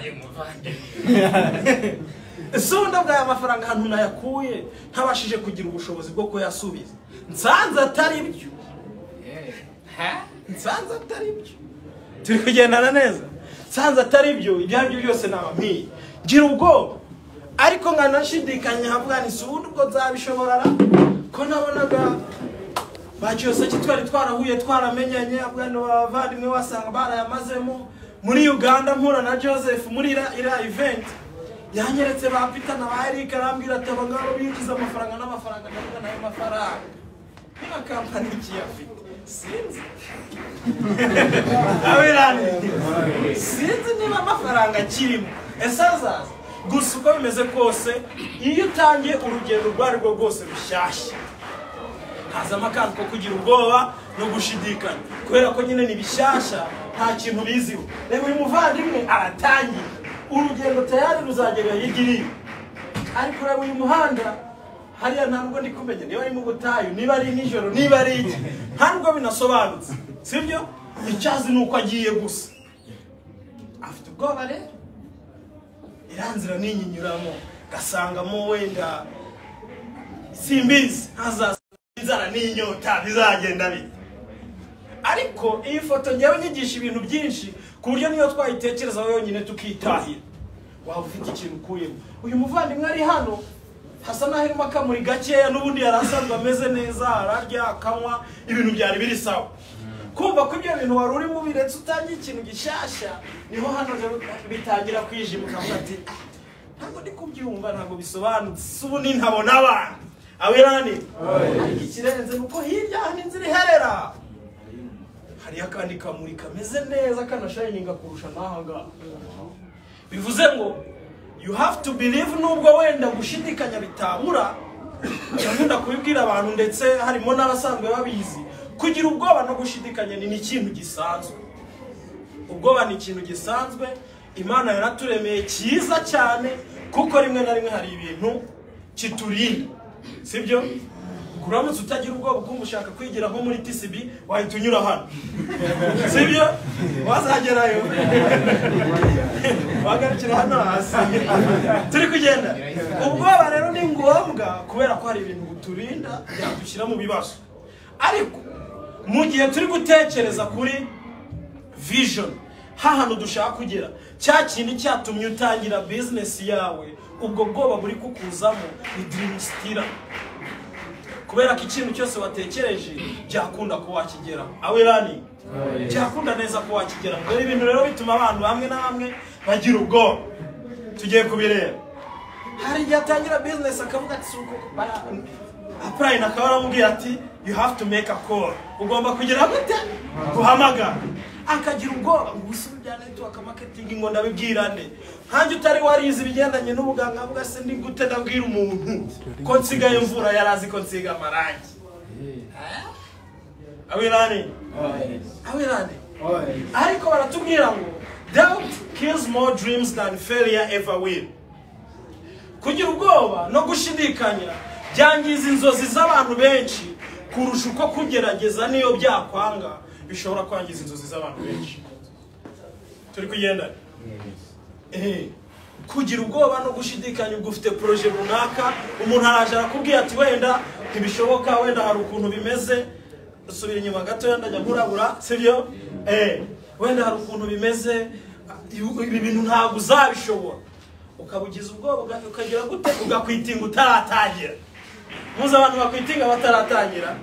Ndababaye muvandimwe. Ese ubundi bw'aya mafaranga ahantu nayakuye ntabashije kugira ubushobozi bwo kuyasubiza, nsanze atari byo. Nsanze atari byo. Turi kugendana neza. Nsanze atari byo, ibyo aribyo byose naba mpiye. Ngira ubwoba ariko nkanashidikanya nkavuga nti si ubundi ubwo nzabishobora, ko nabonaga ba Kiyosaki twari twarahuye twaramenyanye, abwana bavandimwe wasanga barayamazemo. Muri Uganda mpura na Joseph muri iriya event, yanyeretse ba Peter na ba Eric, arambwira ati aba ngaba binjiza amafaranga n'amafaranga. Ndavuga nayo mafaranga niba kampani ikiyafite sinzi, abirani sinzi niba amafaranga akirimo, ese azaza? Gusa uko bimeze kose, iyo utangiye urugendo urwo ari rwo rwose rushyashya, hazamo akantu ko kugira ubwoba no gushidikanya, kubera ko nyine ni bishyashya, nta kintu biziho. Reba uyu muvandimwe aratangiye urugendo, tayari ruzagera hirya iriya, ariko ureba uyu muhanda hariya, nta nubwo ndi kumenya niba ari mu butayu, niba ari nijoro, niba ari iki, nta nubwo binasobanutse, sibyo? Icyazi ni uko agiye gusa afite ubwoba. Rero iriya nzira ninyinyuramo gasangamo wenda simbizi, ntazaza inzara n'inyota, bizagenda bite? Ariko iyi foto ngewe nyigisha ibintu byinshi, ku buryo niyo twayitekerezaho yonyine tukitahira waba ufite ikintu ukuyemo. Uyu muvandimwe ari hano, hasa n'aho harimo akamuri gakeya, n'ubundi yari asanzwe ameze neza, ararya, akanywa, ibintu byari biri sawa. Kumva ko ibyo bintu wari urimo ubiretse utangiye ikintu gishyashya, niho hano rero bitangira kwijima, ukavuga ati: "Ah, ntabwo ndi kubyumva, ntabwo bisobanutse, ubu nintabona abantu awirani." Ariko ikirenze ni uko hirya hano inzira iherera hariyo akandi kamuri kameze neza kanashayininga kurusha n'aha ngaha. Bivuze ngo you have to believe, nubwo wenda gushidikanya bitabura. Nkunda kubibwira abantu, ndetse harimo n'abasanzwe babizi, kugira ubwoba no gushidikanya ni ikintu gisanzwe. Ubwoba ni ikintu gisanzwe, Imana yaraturemeye cyiza cyane, kuko rimwe na rimwe hari ibintu kiturinda, sibyo? Uramutse utagira ubwoba, ukumva ushaka kwigira nko muri TCB, wahita unyura hano, sibyo? Wazagerayo wagarukira hano hasi. Turi kugenda. Ubwoba rero ni ngombwa, kubera ko hari ibintu buturinda byadushyira mu bibazo. Ariko mu gihe turi gutekereza kuri vision, hahantu dushaka kugera, cya kintu cyatumye utangira business yawe, ubwo bwoba buri kukuzamo ni dream stealer, kubera ko ikintu cyose watekereje byakunda ko wakigeraho. Awirani byakunda neza ko wakigeraho. Dore ibintu rero bituma abantu bamwe na bamwe bagira ubwoba, tugiye kubireba. Hari igihe atangira business akavuga ati suko upline akaba aramubwira ati: "You have to make a call, ugomba kugira gute? Guhamagara." Akagira ubwoba ngo ubusubi bya network marketing, ngo ndabibwira nde? Nkanjye utari warize ibigendanye n'ubuganga, avuga se ndi gute ndabwira umuntu ko nsigaye mvura, yari azi ko nsiga amarangi? Awirani awirani. Ariko baratubwira ngo doubt kills more dreams than failure ever will. Kugira ubwoba no gushidikanya byangiza inzozi z'abantu benshi kurusha uko kugerageza niyo byakwanga bishobora kwangiza inzozi z'abantu benshi. Turi kugendana? Kugira ubwoba no gushidikanya, ubwo ufite projet runaka, umuntu araje arakubwira ati wenda ntibishoboka, wenda hari ukuntu bimeze. Subira inyuma gatoya, ndajya nkurabura, sibyo? Wenda hari ukuntu bimeze, ibi bintu ntabwo uzabishobora, ukaba ugize ubwoba, ukagira gute? Ugakwitinga utaratangira. Muzi abantu bakwitinga bataratangira?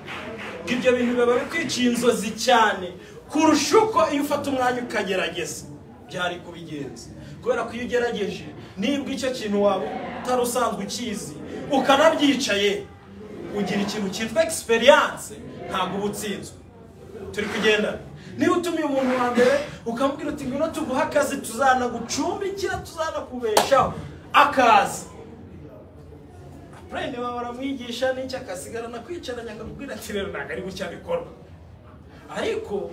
Ibyo bintu biba bikwiciye inzozi cyane kurusha uko iyo ufata umwanya ukagerageza byari kubigenza, kubera ko iyo ugerageje, nibwo icyo kintu waba utari usanzwe ukizi ukanabyicaye, ugira ikintu cyitwa experience, ntabwo uba utsinzwe. Turi kugendana? Niba utumiye umuntu wa mbere ukamubwira uti: "Ngwino tuguhe akazi, tuzanagucumbikira, tuzanakubeshaho," akaza, upline bawe baramwigisha n'icyo, akasigarana kwicaranya akakubwira ati: "Rero ntabwo ari gutya bikorwa." Ariko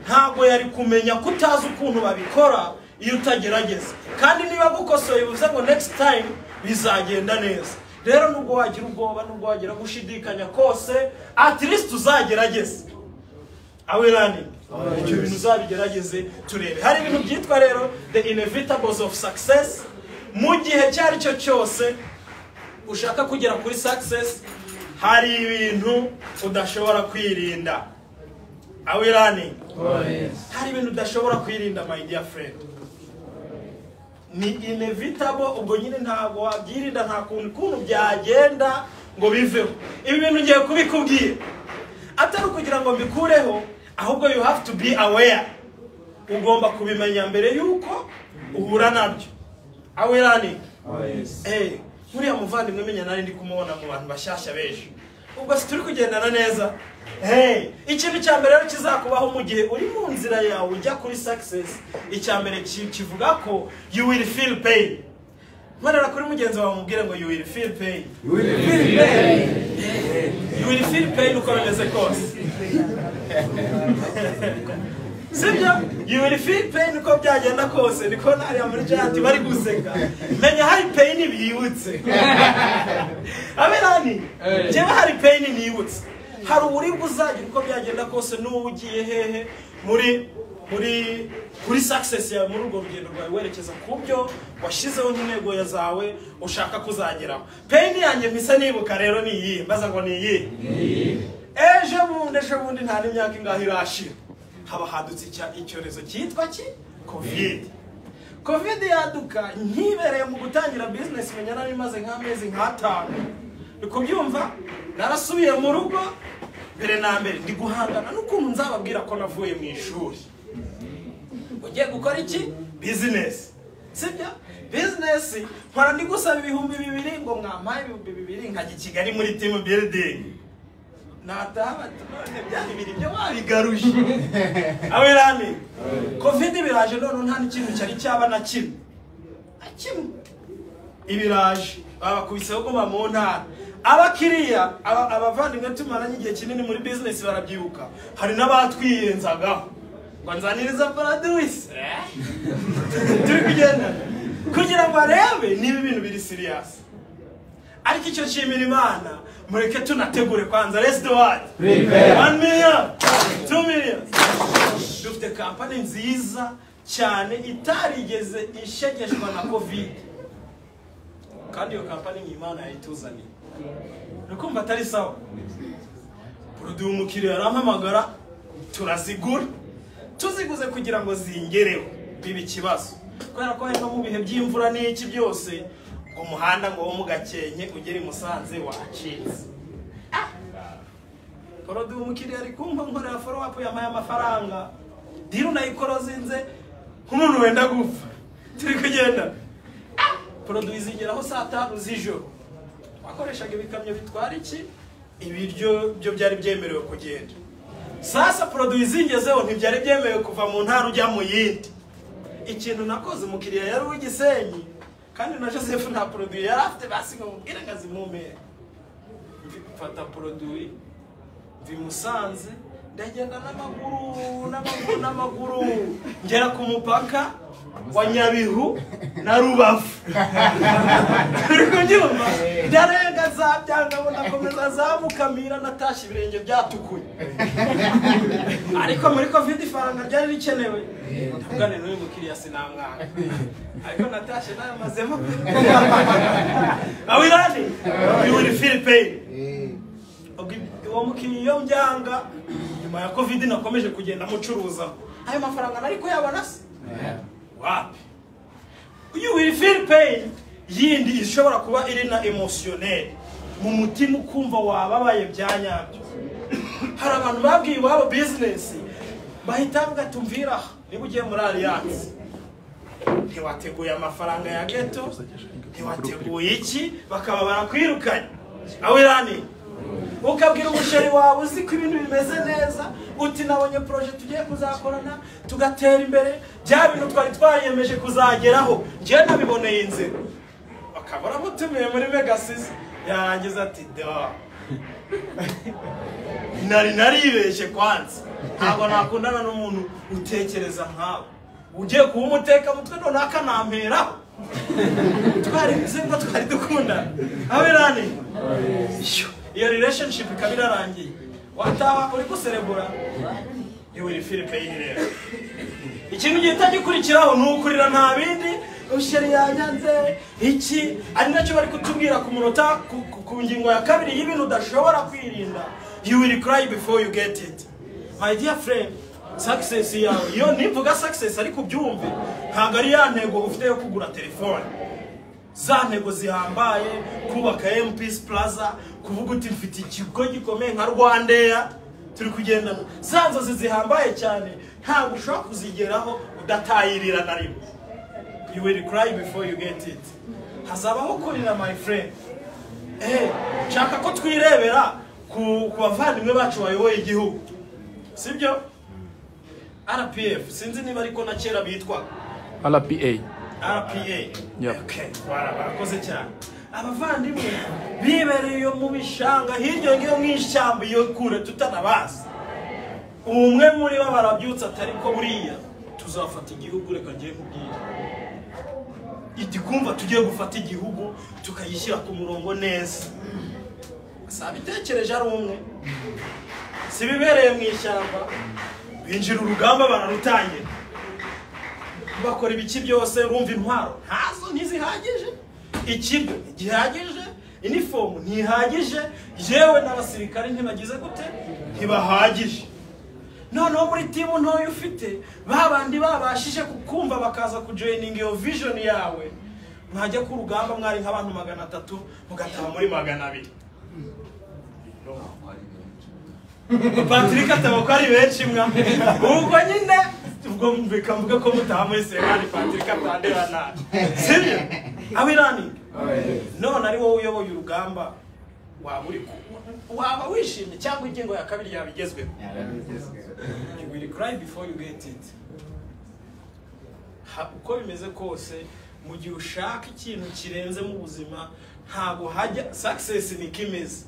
ntabwo yari kumenya ko utazi ukuntu babikora iyo utagerageza. Kandi niba gukosoye, bivuze ngo next time bizagenda neza. Rero nubwo wagira ubwoba, nubwo wagira gushidikanya kose, at least uzagerageze. Are we learning? Ibyo bintu uzabigerageze turebe. Hari ibintu byitwa rero the inevitables of success. Mu gihe icyo ari cyo cyose ushaka kugera kuri success, hari ibintu udashobora kwirinda. Are we learning? Hari ibintu udashobora kwirinda, my dear friend. Ni inevitable, ubwo nyine ntabwo wabyirinda, nta kuntu byagenda ngo biveho. Ibi bintu ngiye kubikubwira atari ukugira ngo mbikureho, ahubwo you have to be aware. Ugomba kubimenya mbere yuko uhura nabyo. Are we learning? Nkuriya muvandimwe menya nari ndi kumubona mu bantu bashyashya b'ejo, ubwo si turi kugendana neza. Ikintu cya mbere rero kizakubaho mu gihe uri mu nzira yawe ujya kuri success, icya mbere kivuga ko you will feel pain. Nkorera kuri mugenzi wawe mubwire ngo you will feel pain. You will feel pain. You will feel pain uko bimeze kose. Sibyo? You will feel pain uko byagenda kose. Niko nariya muri chat bari guseka. Menya hari pain biyibutse. Aberani, jewe hari pain nibutse. Hari uburibwe uzagira uko byagenda kose n'uwo ugiye hehe muri kuri success yawe, muri urwo rugendo rwawe werekeza ku byo washyizeho nk'intego zawe ushaka kuzageraho. Pain yanjye mpise nibuka rero ni iyi, mbaza ngo ni iyi. Ejo bundi nta n'imyaka ingahe irashira, haba hadutse icyorezo cyitwa ki? Covid. Covid yaduka nkibereye mu gutangira business, menya nari maze nk'amezi nk'atanu. Uri kubyumva? Narasubiye mu rugo mbere na mbere ndi guhangana n'ukuntu nzababwira ko navuye mu ishuri. Ugiye gukora iki? Business. Sibyo? Business nkora ndi gusaba 2000 ngo mwampaye 2000 nkajya i Kigali muri team building. Nataha bati none bya bibiri byo wabigaruje. Awerani. Covid biraje none nta n'ikintu cyari cyaba na kimwe. Na kimwe. Ibiraje babakubiseho guma mu ntara. Abakiriya abavandimwe tumaranye igihe kinini muri business barabyibuka. Hari n'abatwiyenzagaho ngo nzaniriza paradise. Turi kugenda kugira ngo arebe niba ibintu biri serious. Ariko icyo nshimira Imana, mureke tunategure kwanza. Let's do what? Prepare. 1 million, 2 million. Dufite company nziza cyane itarigeze ishegeshwa na Covid. Kandi iyo company ni Imana yayituzaniye. Nukumva atari sawa. Produit umukiriya arampamagara turazigura. Tuziguze kugira ngo zingereho biba ikibazo. Kubera ko hari no mu bihe by'imvura n'iki byose, ngo umuhanda ngo wo mu Gakenke ugere i Musanze wacitse. Produit umukiriya ari kumpa nkorera follow up yampaye amafaranga. Diru nayikorozinze nk'umuntu wenda gupfa. Turi kugenda. Produit zingeraho saa 5 z'ijoro. Wakoreshaga ibikamyo bitwara iki? Ibiryo byo byari byemerewe kugenda. Sasa produit zingezeho ntibyari byemewe kuva mu ntara ujya mu yindi. Ikintu nakoze umukiriya yari uw'igisenyi kandi na Joseph nta produit yari afite, basi ngo mubwire ngo azimumere. Mfata produit mvi Musanze ndagenda n'amaguru n'amaguru n'amaguru ngera ku mupaka wa Nyabihu na Rubavu. Uri kubyumva? Ndarenga za byanga ndakomeza zamukamira natashye ibirenge byatukuye. Ariko muri Covid ifaranga ryari rikenewe. Ndavugane n'uyu mukiriya sinamwanga. Ariko natashye nayamazemo. Awirani, you will feel pain. Uwo mukiriya iyo mbyanga nyuma ya Covid nakomeje kugenda mucuruza. Ayo mafaranga nari kuyabona se? Wapi? You will feel pain yindi ishobora kuba iri na emotionnel. Mu mutima ukumva wababaye byanyabyo. Hari abantu babwiye iwabo business bahita bavuga tumvira niba ugiye muri Alliance ntiwateguye amafaranga ya ghetto, ntiwateguye iki, bakaba barakwirukanye. Awirani ukabwira umusheri wawe uzi ko ibintu bimeze neza uti nabonye projet tugiye kuzakorana tugatera imbere, bya bintu twari twariyemeje kuzageraho njye nabiboneye inzira. Bakaba baramutumiye muri Megasis, yarangiza ati da nari naribeshye kwanza, ntabwo nakundana n'umuntu utekereza nkawe ugiye kuba umuteka mutwe none akanamperaho. Twari ngo twari dukundana. Awirani iyo relationship ikaba irarangiye, wataha uri guserebura You will feel pain rero. Ikintu gihita gikurikiraho ni ukurira, nta bindi. Usheri yanyanze iki, ari nacyo bari kutubwira ku munota ku ngingo ya kabiri y'ibintu udashobora kwirinda. You will cry before you get it. My dear friend, success yawe, iyo nivuga success ariko ubyumve, ntabwo ari ya ntego ufite yo kugura telefone, za ntego zihambaye, kubaka MPS Plaza, kuvuga uti mfite ikigo gikomeye nka Rwandair turi kugendana, za nzozi zihambaye cyane ntabwo ushobora kuzigeraho udatayirira na rimwe. You will cry before you get it. Hazabaho kurira, my friend. Nshaka ko twirebera ku bavandimwe bacu bayoboye igihugu, sibyo? RPF, sinzi niba ariko na kera bitwaga RPA. RPA. Yeah. Okay, barakoze cyane. Abavandimwe bibereye iyo mu bishanga hirya ngiyo mu ishyamba iyo kure tutanabazi. Umwe muri bo barabyutse atari ko buriya tuzafata igihugu, reka ngiye kubwira. Itikumva tugiye gufata igihugu tukayishyira ku murongo neza. Sabitekereje ari umwe. Sibibereye mu ishyamba, binjira urugamba bararutangira. Bakora ibiki byose, urumva intwaro ntazo ntizihagije, ikiryo ntigihagije, inifomu ntihagije, yewe n'abasirikare ntibagize gute, ntibahagije. Noneho muri team ntoya ufite babandi babashije kukumva bakaza kujoininga iyo vision yawe, mwajya ku rugamba mwari nk'abantu 300 mugataha muri 200. Patrick ataba ko ari benshi mwa ubwo nyine ubwo mbika mvuga ko mutaha muri Senkani, Patrick atandera nabi, sibyo? Abirani none ari wowe uyoboye urugamba, waba uri waba wishimye cyangwa ingingo ya kabiri yabigezweho? You will cry before you get it. Uko bimeze kose, mu gihe ushaka ikintu kirenze mu buzima, ntabwo hajya success ni kimeze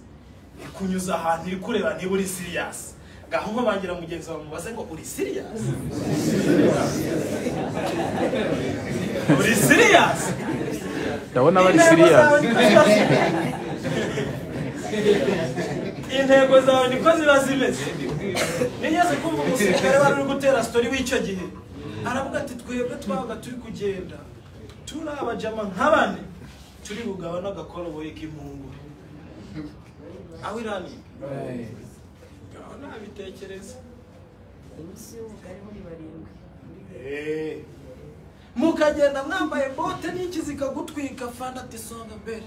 ikunyuza ahantu iri kureba niba uri serious. Ngaho nkobangira mugenzi wawe mubaze ngo uri serious? Uri serious? Ndabona bari serious. Intego zawe niko ziba zimeze. Nigeze kumva umusirikare wari uri gutera story w'icyo gihe, aravuga ati twebwe twabaga turi kugenda turi abajama nk'abane turi bugabana agakoroboyi k'impungure. Aho irani ngaho nabitekereza mukagenda mwambaye bote n'iki zikagutwika, fanda ati songa mbere.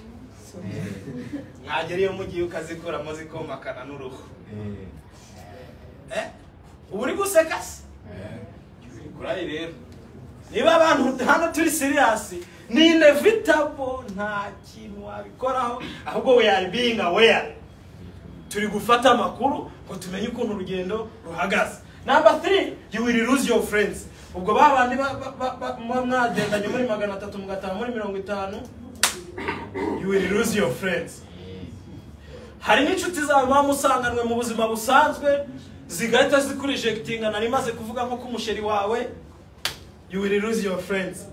Mwagera iyo mugiye ukazikuramo zikomakana n'uruhu. Ubu uri guseka se? Kurayi rero niba abantu hano turi serious, ni inevitable, nta kintu wabikoraho, ahubwo we are being aware. Turi gufata amakuru ngo tumenye ukuntu urugendo ruhagaze. Number 3, you will lose your friends. Ubwo babandi mwagendanye muri 300 mugataha muri 50, you will lose your friends. Hari n'inshuti zawe musanganwe mu buzima busanzwe zigahita zikurejectinga, nari maze kuvuga nko kumusheri wawe, you will lose your friends.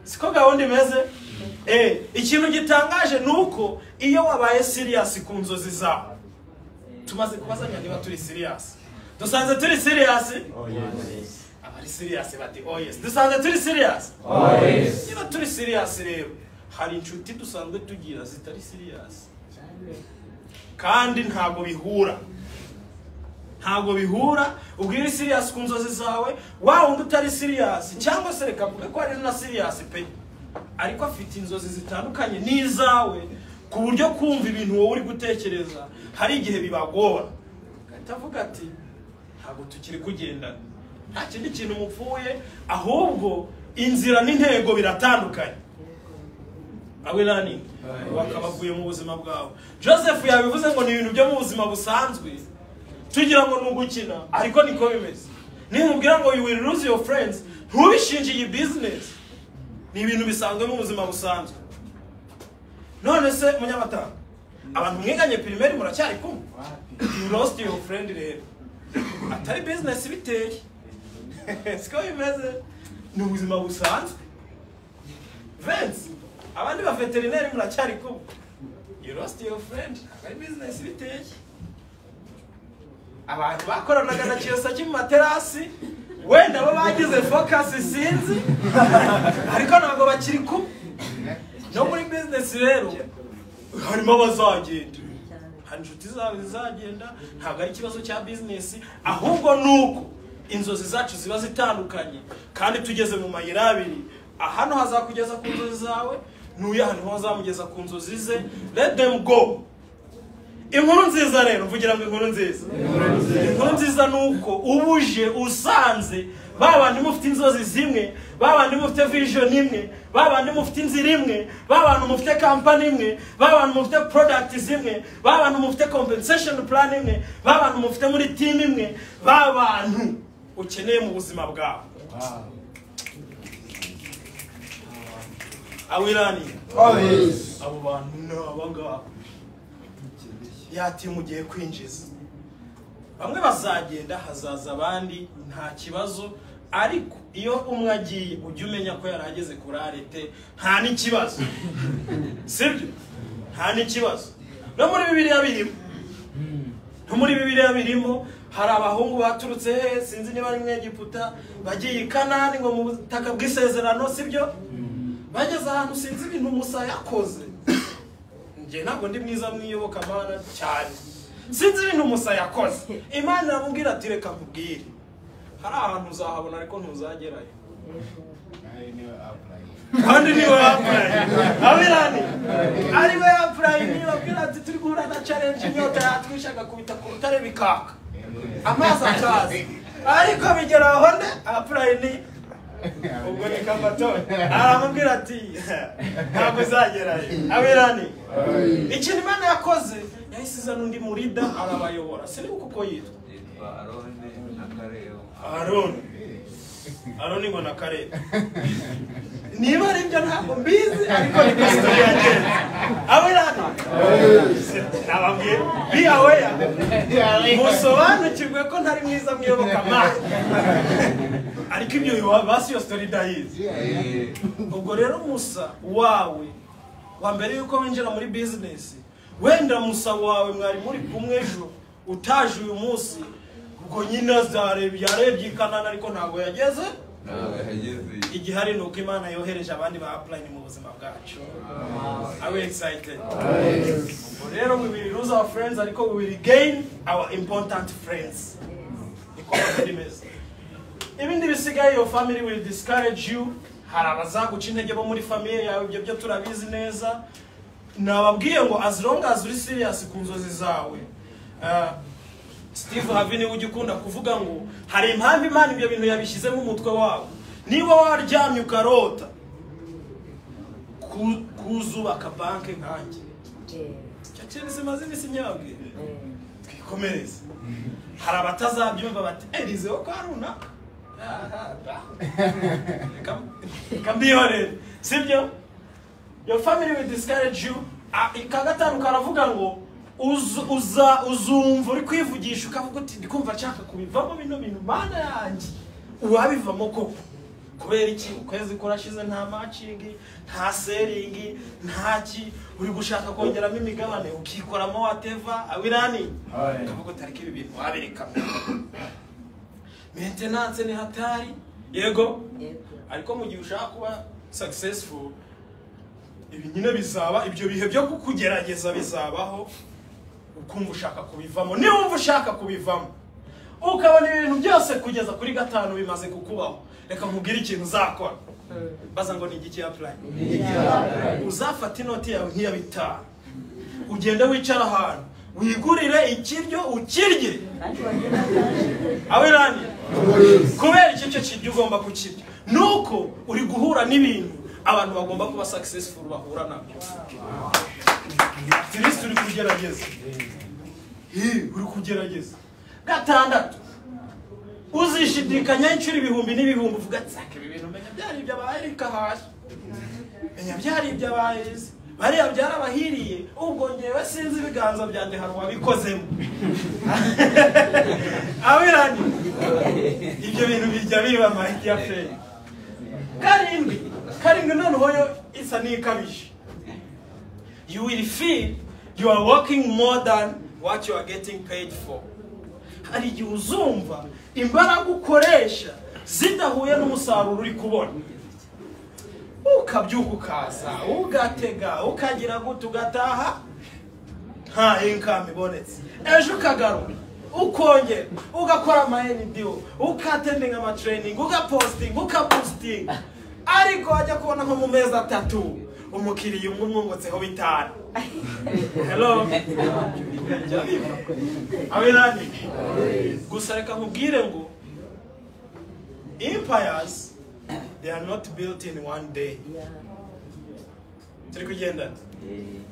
Siko gahunda imeze? Ikintu gitangaje nuko iyo wabaye serious ku nzozi zawe, tumaze kubazanya niba turi serious, dusanze turi serious. Oh yes. Abari serious bati oh yes. Dusanze turi serious. Oh yes. Niba turi serious rero, hari inshuti dusanzwe tugira zitari serious, kandi ntago bihura. Ntago bihura. Ubwira serious ku nzozi zawe, wa wundi utari serious, cyangwa se reka mvuge ko ari na serious pe, ariko afite inzozi zitandukanye n'izawe, ku buryo kumva ibintu wowe uri gutekereza hari igihe bibagora. Agahita avuga ati ntago tukiri kugendana, nta kindi kintu mupfuye, ahubwo inzira n'intego biratandukanye. Awe learning bakabavuye mu buzima bwawe. Joseph yabivuze ngo ni ibintu byo mu buzima busanzwe tugira ngo nugukina, ariko niko bimeze. Nimubwira ngo you will lose your friends, ntubishinje iyi business, ni ibintu bisanzwe mu buzima busanzwe. None se munyamatanga, abantu mwiganye primaire muracyari kumwe? You lost your friend rero, atari business biteye. Siko bimeze, ni ubuzima busanzwe. Vince, abandi ba veterineri muracyari kumwe? You lost your friend, atari business biteye. Abantu bakoranaga na Kiyosaki mu materasi wenda bo bagize focus sinzi, ariko ntabwo bakiri kumwe. No muri business rero harimo abazagenda, hari inshuti zawe zizagenda. Ntabwo ari ikibazo cya business, ahubwo nuko inzozi zacu ziba zitandukanye, kandi tugeze mu mayira abiri. Hano hazakugeza ku nzozi zawe, n'uyu hano hazamugeza ku nzozi ze. Let them go. Inkuru nziza rero, mvugira ngo inkuru nziza. Inkuru nziza nuko ubuje usanze babandi mufite inzozi zimwe, babandi mufite vision imwe, babandi mufite inzira imwe, babantu mufite company imwe, babantu mufite product zimwe, babantu mufite compensation plan imwe, babantu mufite muri team imwe, babantu ukeneye mu buzima bwawe. Awirani abo bantu n'abangaba yati mugiye kwinjiza. Bamwe bazagenda, hazaza abandi, nta kibazo. Ariko iyo umwe agiye ujye umenya ko yarageze kuri arete, nta n'ikibazo. Sibyo? Nta n'ikibazo. No muri Bibiliya birimo. No muri Bibiliya birimo, hari abahungu baturutse he, sinzi niba ari mu Egiputa, bagiye i Kanani ngo mu butaka bw'isezerano, sibyo? Bageze ahantu sinzi ibintu Musa yakoze. Njye ntabwo ndi mwiza mwiyobokamana cyane. Sinzi ibintu Musa yakoze. Imana iramubwira ati reka nkubwire, hari ahantu uzahabona ariko ntuzagerayo. Kandi niwe apply. Abirani ari we apply, niwe abwira ati turi guhura na challenge, inyota yatwishaga kubita ku rutare bikaka, amazi akaza, ariko bigera aho nde apply ni ubwo ni kamatoni aramubwira ati ntabwo uzagerayo. Abirani ikintu Imana yakoze, yahise izana undi murida arabayobora. Sinibuka uko yitwa. Aroni. Aroni ngo na Kareba. Niba ari ibyo ntabwo mbizi, ariko ni story yagenze. Abirani nababwiye be aware, musobanukirwe ko ntari mwiza mwiyobokamana, ariko ibyo basi iyo story ndayizi. Ubwo rero Musa wawe wa mbere yuko winjira muri business, wenda Musa wawe mwari muri kumwe ejo utaje uyu munsi, ubwo nyine yarebye Kanani ariko ntabwo yageze. Igihari ni uko Imana yohereje abandi ba upline mu buzima bwacu. Are we excited? Ubwo rero we will lose our friends, ariko we will gain our important friends. Niko bimeze. Ibindi bisigaye, your family will discourage you. Hari abazaguca intege bo muri famille yawe, ibyo byo turabizi neza. Nababwiye ngo as long as uri serious ku nzozi zawe. Steve Harvey niwe ujya ukunda kuvuga ngo hari impamvu Imana ibyo bintu yabishyizemo umutwe wawe. Niba waryamye ukarota kuzubaka banke nkanjye, icyo kintu simaze iminsi nyabwira, twikomereze. Hari abatazabyumva bati erizeho kwa runaka, reka mbihorere, sibyo? Your family will discourage you. Ika gatanu karavuga ngo uzumva uri kwivugisha ukavuga uti ndikumva nshaka kubivamo bino bintu, Mana yanjye, uwabivamo koko. Kubera iki? Ukwezi kurashize nta matching, nta selling, nta ki, uri gushaka kongeramo imigabane ukikoramo whatever. Awirani ukavuga uti ariko ibi bintu wabireka, maintenance ni hatari. Yego, ariko mu gihe ushaka kuba successful, ibi nyine bizaba, ibyo bihe byo kukugerageza bizabaho, ukumva ushaka kubivamo. Niba wumva ushaka kubivamo ukabona ibintu byose kugeza kuri gatanu bimaze kukubaho, reka nkubwire ikintu uzakora. Baza ngo ni igiki apply. Uzafata inoti yawe nk'iya 5, ugende wicara ahantu wigurire ikiryo ukirye. Awirani kubera icyo kiryo ugomba kukirya, nuko uri guhura n'ibintu abantu bagomba kuba successful bahura nabyo. At least uri kugerageza. Uri kugerageza. Gatandatu, uzishidikanya inshuro ibihumbi n'ibihumbi, uvuga ati saka ibi bintu menya byari iby'abaherika hasi, menya byari iby'abahezi, bariya byarabahiriye, ubwo ngewe sinzi ibiganza byanjye hari uwabikozemo. Awirani ibyo bintu bijya biba my dear friend. Karindwi noneho yo isa n'ikabije. You will feel you are working more than what you are getting paid for. Hari igihe uzumva imbaraga ukoresha zidahuye n'umusaruro uri kubona, ukabyuka ukaza ugatega ukagira gute ugataha nta income ibonetse, ejo ukagaruka ukongera ugakora ama NDO, uka-attendinga ama training, ugapostinga, ukaboostinga, ariko wajya kubona nko mu mezi 3 umukiriya umwe umwungutseho 5. Hello, abirani. Gusa reka nkubwire ngo empires, they are not built in one day. Turi kugendana.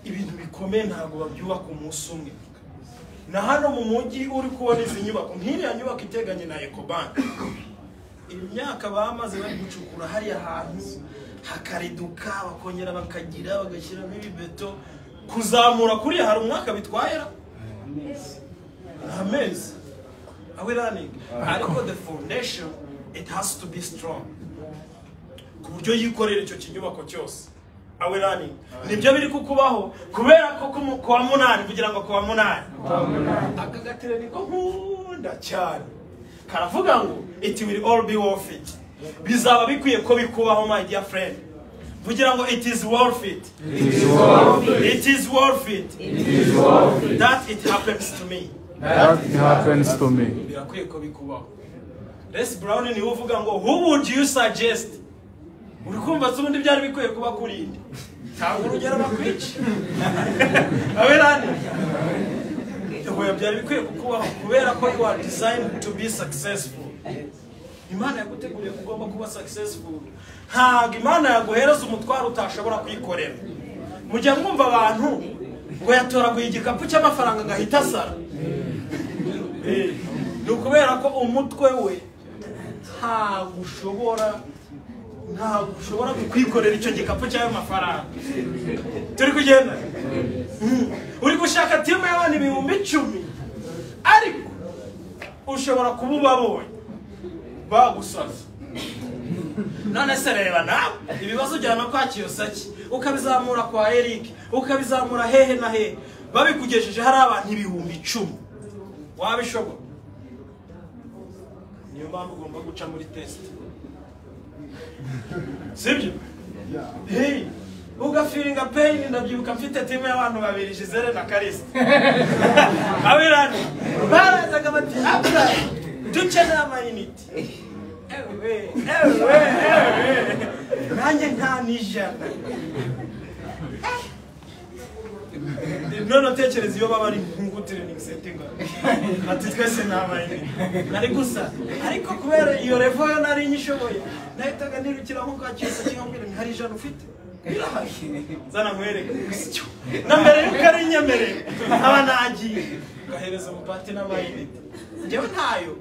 Ibintu bikomeye ntabwo babyubaka umunsi umwe. Na hano mu mujyi uri kubona izi nyubako, nk'iriya nyubako iteganye na Ecobank, imyaka bamaze bari gucukura hariya hantu hakariduka, bakongera bakagira bagashyiramo ibibeto, kuzamura kuriya hari umwaka bitwayera amezi. Are we learning? Ariko the foundation, it has to be strong ku buryo yikorera icyo kinyubako cyose. Are we learning? Nibyo biri kukubaho kubera ko kuwa 8, kugira ngo kuwa 8 aka gatire niko nkunda cyane, karavuga ngo it will all be worth it. Bizaba bikwiye ko bikubaho, my dear friend. Kugira ngo it is worth it. It is worth it. It is worth it. It is worth it. That it happens to me. That happens to me. Birakwiye ko bikubaho. Les Brown niwe uvuga ngo who would you suggest? Uri kumva se ubundi byari bikwiye kuba kurinde? Tanga urugero bakwica. Abirani. Oya, byari bikwiye kukubaho kubera ko you are designed to be successful. Imana yaguteguriye ko ugomba kuba successful. Ntabwo Imana yaguhereza umutwaro utashobora kwikorera. Mujya mwumva abantu ngo yatoraguye igikapu cy'amafaranga agahita asara. Ni ukubera ko umutwe we ntabwo ushobora kwikorera icyo gikapu cy'ayo mafaranga. Turi kugenda. Uri gushaka timu y'abantu 10,000, ariko ushobora kuba ubabonye bagusaza. None se reba nawe ibibazo ujyana kwa Kiyosaki, ukabizamura kwa Eric, ukabizamura hehe na hehe, babikugejeje hari abantu 10,000, wabishobora? Niyo mpamvu ugomba guca muri test, sibyo? Hey, ugafeelinga pain. Ndabyibuka mfite timu y'abantu 2, Gisele na Kalisa. Abirani barazaga bati abra dukeneye amayinite. Ewe ewe ewe, nanjye nta n'ijana. None tekereza iyo baba ari nkungu training setting, ati twese ni amayinite nari gusa, ariko kubera iyo level yo nari nyishoboye, nahitaga nirukira nko kwa Kiyosaki nkambwira nti hari 100 ufite? Birahari, zana nkwereke. Na mbere yuko ari nyemerera aba nagiye ngahereza umupati n'amayinite. Njyewe ntayo,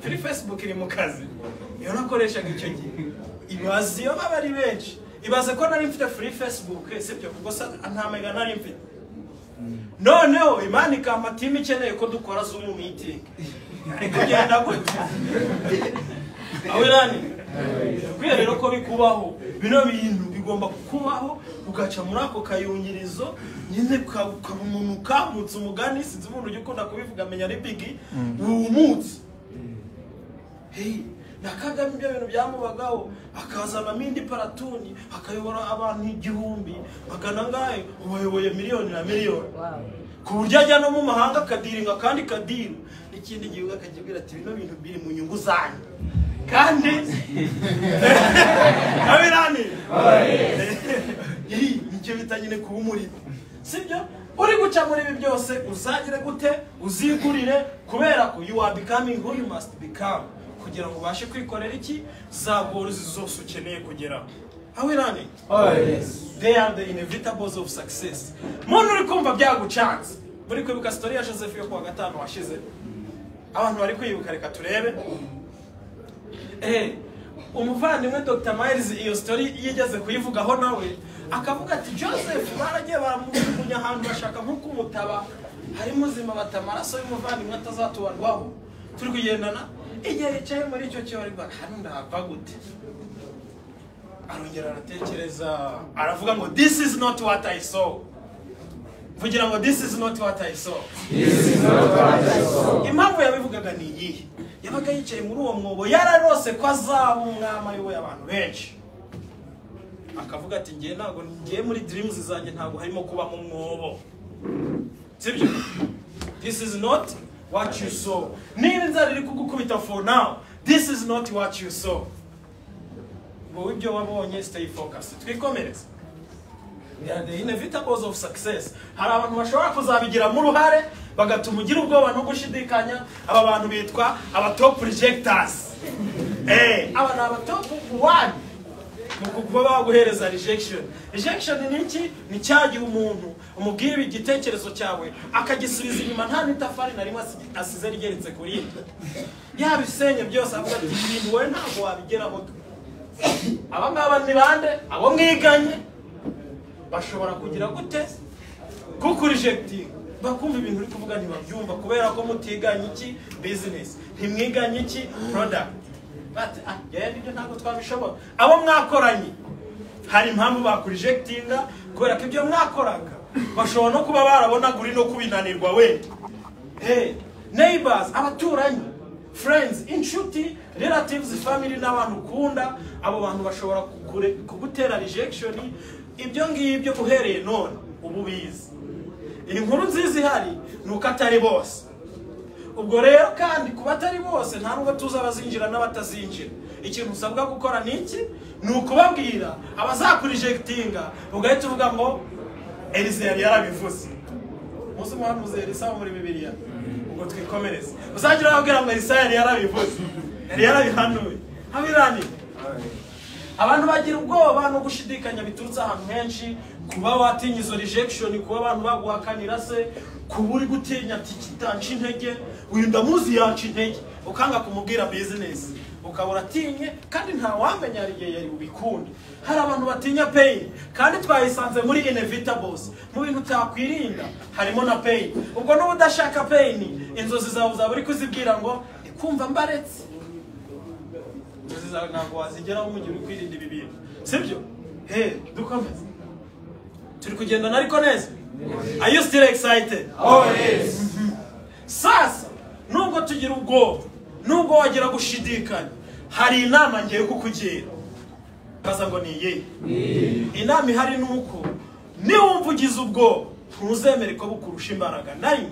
kuri Facebook iri mu kazi iyo nakoreshaga icyo gihe. Ibaze iyo baba ari benshi, ibaze ko nari mfite free Facebook, sibyo? Ubwo nta mega nari mfite. Noneho Imana ikampa team ikeneye ko dukora Zoom meeting, ariko genda gute? Awirani bikwiye rero ko bikubaho. Bino bintu bigomba kukubaho, ugaca muri ako kayungirizo nyine, ukaba umuntu ukamutse umugani. Sinzi umuntu ujya ukunda kubivuga, menya ari bigi wumutse. Hey, na Kagame ibyo bintu byamubagaho, akazanamo indi paratuni, akayobora abantu 1,000 magana angahe, ubayoboye miliyoni na miliyoni, ku buryo ajya no mu mahanga akadiringa kandi kadiru n'ikindi gihugu akakibwira ati bino bintu biri mu nyungu zanyu. Kandi abirani nicyo bita nyine kuba umurimo, sibyo? Uri guca muri ibi byose uzagire gute? Uzigurire, kubera ko you are becoming who you must become, kugira ngo ubashe kwikorera iki za goals zose ukeneye kugeraho. Are we learning? They are the inevitables of success. Muntu uri kumva byagucanze, muri kwibuka story ya Joseph yo kuwa 5 washize, abantu bari kwibuka, reka turebe. Umuvandimwe Dr. Miles iyo story yigeze kuyivugaho nawe, akavuga ati Joseph baragiye baramujugunya ahantu bashaka nko kumutaba, hari muzima bata amaraso y'umuvandimwe atazatubarwaho. Turi kugendana. Igihe yicaye muri icyo cyobo, hano ndahava gute? Arongera aratekereza, aravuga ngo this is not what I saw. Vugira ngo this is not what I saw. This is not what I saw. Impamvu yabivugaga ni iyihe? Yabaga yicaye muri uwo mwobo yararose ko azaba umwami ayoboye abantu benshi, akavuga ati ngiye ntabwo ngiye muri dreams zanjye, ntabwo harimo kuba mu mwobo, sibyo? This is not what you saw. Niba inzara iri kugukubita for now, this is not what you saw. Wowe ibyo wabonye, stay focused. Twikomereze. They are the inevitables of success. Hari abantu bashobora kuzabigiramo uruhare bagatuma ugira ubwoba no gushidikanya. Aba bantu bitwa aba top rejectors. Aba ni aba top one mu kuba baguhereza rejection. Rejection ni iki? Ni cya gihe umuntu umubwira igitekerezo cyawe akagisubiza inyuma nta n'itafari na rimwe asize rigeretse kuri iryo, yabisenye byose, avuga ati ibintu wowe ntabwo wabigeraho. Aba ngaba ni bande? Abo mwiganye bashobora kugira gute? Kukurejectinga, bakumva ibintu uri kuvuga ntibabyumva kubera ko mutiganye iki? Business. Ntimwiganye iki? Product. Bati ah yenda ibyo ntabwo twabishobora. Abo mwakoranye hari impamvu bakurejectinga, kubera ko ibyo mwakoraga bashobora no kuba barabonaga uri no kubinanirwa wenda. Hey, neighbors, abaturanyi, friends, inshuti, relatives, family n'abantu ukunda, abo bantu bashobora kugutera rejection. Ibyo ngibyo uhereye none ubu bizi. Inkuru nziza ihari ni uko atari bose. Ubwo rero kandi kuba atari bose, nta nubwo tuzi abazinjira n'abatazinjira. Ikintu usabwa gukora ni iki? Ni ukubabwira abazakurejectinga, ugahita uvuga ngo Elisa yari yarabivuze. Umunsi umuhanuzi Elisa wo muri Bibiliya, ubwo twikomereze, uzagira urababwira ngo Elisa yari yarabivuze, yari yarabihanuye. Habirani abantu bagira ubwoba no gushidikanya biturutse ahantu henshi: kuba watinya izo rejection, kuba abantu baguhakanira se, kuba uri gutinya ati kitanca intege, uyu ndamuzi yanca intege, ukanga kumubwira business, ukaba uratinye, kandi nta wamenya hari igihe yari bubikunde. Hari abantu batinya pain, kandi twayisanze muri inevitables, mu bintu utakwirinda harimo na pain. Ubwo n'uba udashaka pain, inzozi zawe uzaba uri kuzibwira ngo kumva mbaretse. Inzozi zawe ntabwo wazigeraho mu gihe uri kwirinda ibi bintu, sibyo? He, dukomeze, turi kugendana ariko neza. Are you still excited? Oh yes. Sasa nubwo tugira ubwoba, nubwo wagira gushidikanya, hari inama ngiye kukugira. Baza ngo ni iyihe inama ihari? Ni uko niwumva ugize ubwoba, ntuzemere ko bukurusha imbaraga na rimwe.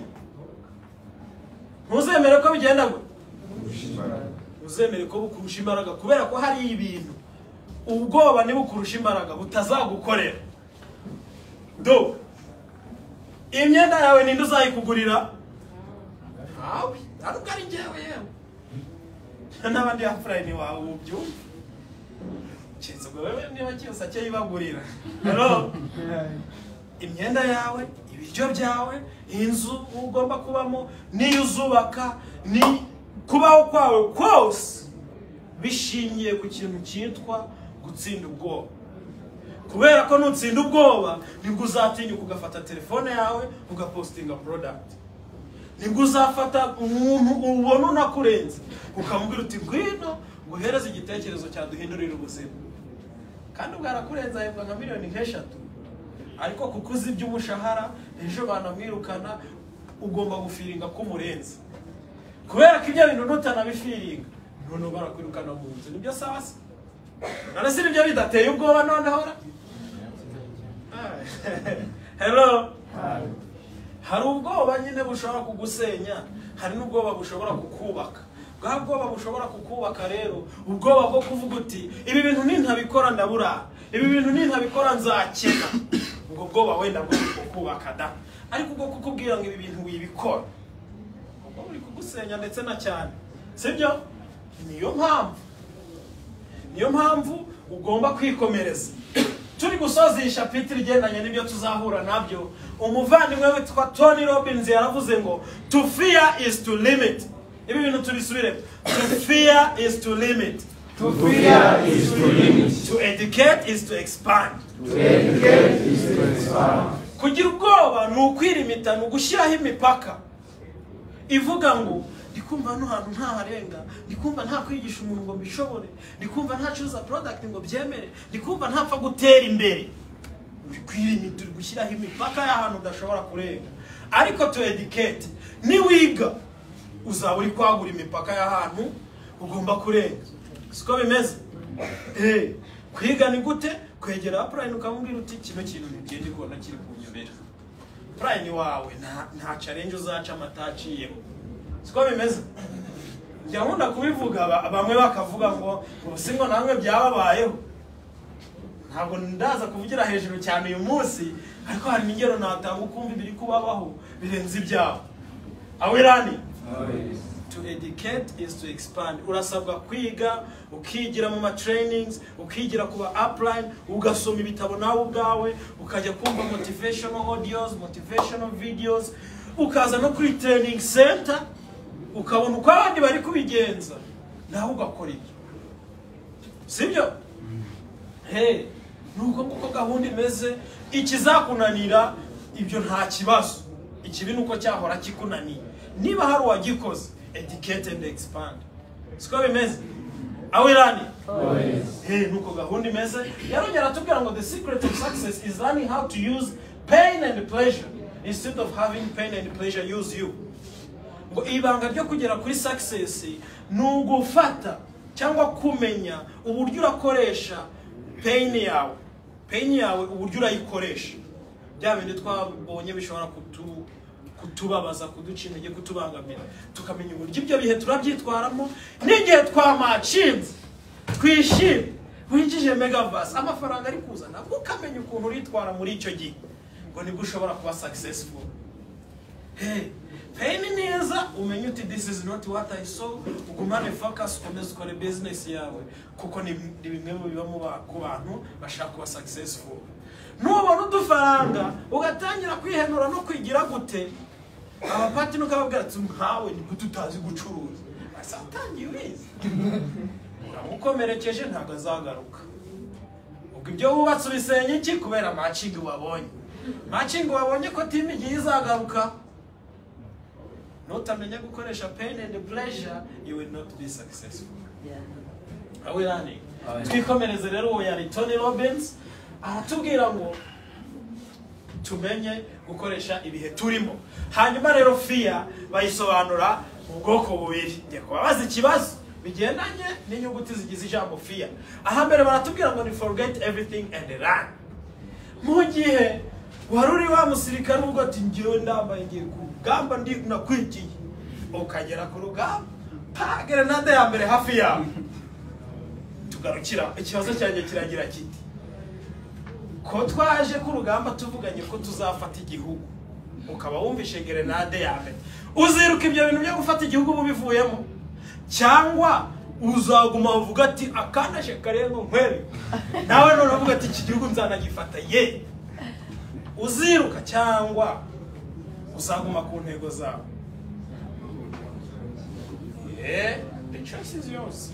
Ntuzemere ko bigenda gute? Ntuzemere ko bukurusha imbaraga, kubera ko hari ibintu ubwoba nibukurusha imbaraga butazagukorera. Do imyenda yawe ninde uzayikugurira? Ntawe, ntabwo ari njyewe, yewe n'abandi upline wawe ubyumva, keretse ubwo wewe niba cyose acyayibagurira. Hello, imyenda yawe, ibiryo byawe, inzu ugomba kubamo niyo uzubaka, ni kubaho kwawe kose bishingiye ku kintu cyitwa gutsinda ubwoba, kubera ko nutsinda ubwoba nibwo uzatinyuka ugafata telefone yawe ugapostinga product, nibwo uzafata umuntu ubona unakurenze ukamubwira uti ngwino nguhereze igitekerezo cyaduhindurira ubuzima, kandi ubwo arakurenze ahembwa nka miliyoni 3, ariko kuko uzi iby'umushahara ejo banamwirukana, ugomba gufeelinga ko umurenze, kubera ko ibyo bintu nutanabifeelinga noneho barakwirukana mu nzu. Nibyo sawa se? None si nibyo bidateye ubwoba noneho ra? Hello, hari ubwoba nyine bushobora kugusenya, hari n'ubwoba bushobora kukubaka. Bwa bwoba bushobora kukubaka rero, ubwoba bwo kuvuga uti ibi bintu nintabikora ndabura, ibi bintu nintabikora nzakena, ubwo bwoba wenda bwo kukubaka da, ariko ubwo kukubwira ngo ibi bintu wibikora, ubwo buri kugusenya ndetse na cyane, sibyo? Niyo mpamvu ugomba kwikomereza. Turi gusoza iyi chapitre igendanye n'ibyo tuzahura nabyo, umuvandimwe witwa Tony Robbins yaravuze ngo to fear is to limit. Ibi bintu tubisubiremo: to fear is to limit. To fear is to limit. To educate is to expand. To educate is to expand. Kugira ubwoba ni ukwirimita, ni ugushyiraho imipaka ivuga ngo ndikumva hano hantu ntaharenga, ndikumva nta kwigisha umuntu ngo mbishobore, ndikumva ntacuruza product ngo byemere, ndikumva ntapfa gutera imbere. Uri kwilimita, uri gushyiraho imipaka y'ahantu udashobora kurenga. Ariko to educate, niwiga uzaba uri kwagura imipaka y'ahantu ugomba kurenga. Siko bimeze? Kwiga ni gute? Kwegera upline ukamubwira uti kino kintu ntigende kubona kiri kunyobera. Upline wawe nta challenge uzaca amataciyemo. Siko bimeze? Njya nkunda kubivuga, bamwe bakavuga ngo ubusingo namwe byababayeho. Ntabwo ndaza kuvugira hejuru cyane uyu munsi, ariko hari ingero natanga ukumva ibiri kubabaho birenze ibyabo. Awirani? To educate is to expand. Urasabwa kwiga, ukigira mu ma trainings, ukigira kuba upline, ugasoma ibitabo nawe ubwawe, ukajya kumva motivational audios, motivational videos, ukaza no kuri training center, ukabona uko abandi bari kubigenza, nawe ugakora ibyo. Sibyo? Hey, nuko nguko gahunda imeze. Ikizakunanira ibyo nta kibazo. Ikibi nuko cyahora kikunaniye. Niba hari uwagikoze, educate and expand. Siko bimeze? Awirani? Hey, nuko gahunda imeze. Yarongera atubwira ngo the secret of success is learning how to use pain and pleasure instead of having pain and pleasure use you. Ngo ibanga ryo kugera kuri success ni ugufata cyangwa kumenya uburyo urakoresha pain yawe. Pain yawe uburyo urayikoresha. Bya bindi twabonye bishobora kutubabaza, kuduca intege, kutubangamira, tukamenya uburyo ibyo bihe turabyitwaramo. N'igihe twamacinze twishimye, winjije megavasi, amafaranga ari kuza, nabwo ukamenya ukuntu uritwara muri icyo gihe, ngo nibwo ushobora kuba successful. Hey, pain neza umenye uti this is not what I saw, ugumane focus, ukomeze ukore business yawe, kuko ni bimwe mu biba ku bantu bashaka kuba successful. Nubona udufaranga ugatangira kwihenura no kwigira gute, abapati nukababwira ati nkawe ni gute utazi gucuruza, asatangiye ubizi, uramukomerekeje ntabwo azagaruka. Ubwo ibyo wubatse ubisenya iki? Kubera matching wabonye. Matching wabonye ko team igiye izagaruka. Nutamenya gukoresha pain and pleasure, you will not be successful. Are we learning? Twikomereze rero. Uwo yari Tony Robbins, aratubwira ngo tumenye gukoresha ibihe turimo. Hanyuma rero fear bayisobanura mu bwoko bubiri. Ngiye kubabaza ikibazo bigendanye n'inyuguti zigize ijambo fear. Ahambere baratubwira ngo ni forget everything and run. Mu gihe wari uri wa musirikare ubwo ati ngewe ndambaye ngiye ku rugamba ndi nakwigiye, ukagera ku rugamba pa grenade ya mbere hafi yawe. Tugarukira ikibazo cyanjye kiragira kiti ko twaje ku rugamba tuvuganye ko tuzafata igihugu, ukaba wumvishe grenade ya mbere, uziruka ibyo bintu byo gufata igihugu bubivuyemo, cyangwa uzaguma uvuga ati akanaje karengo nkwere, nawe none uvuga ati iki gihugu nzanagifata ye? Uziruka cyangwa uzaguma ku ntego zawe? The choice is yours.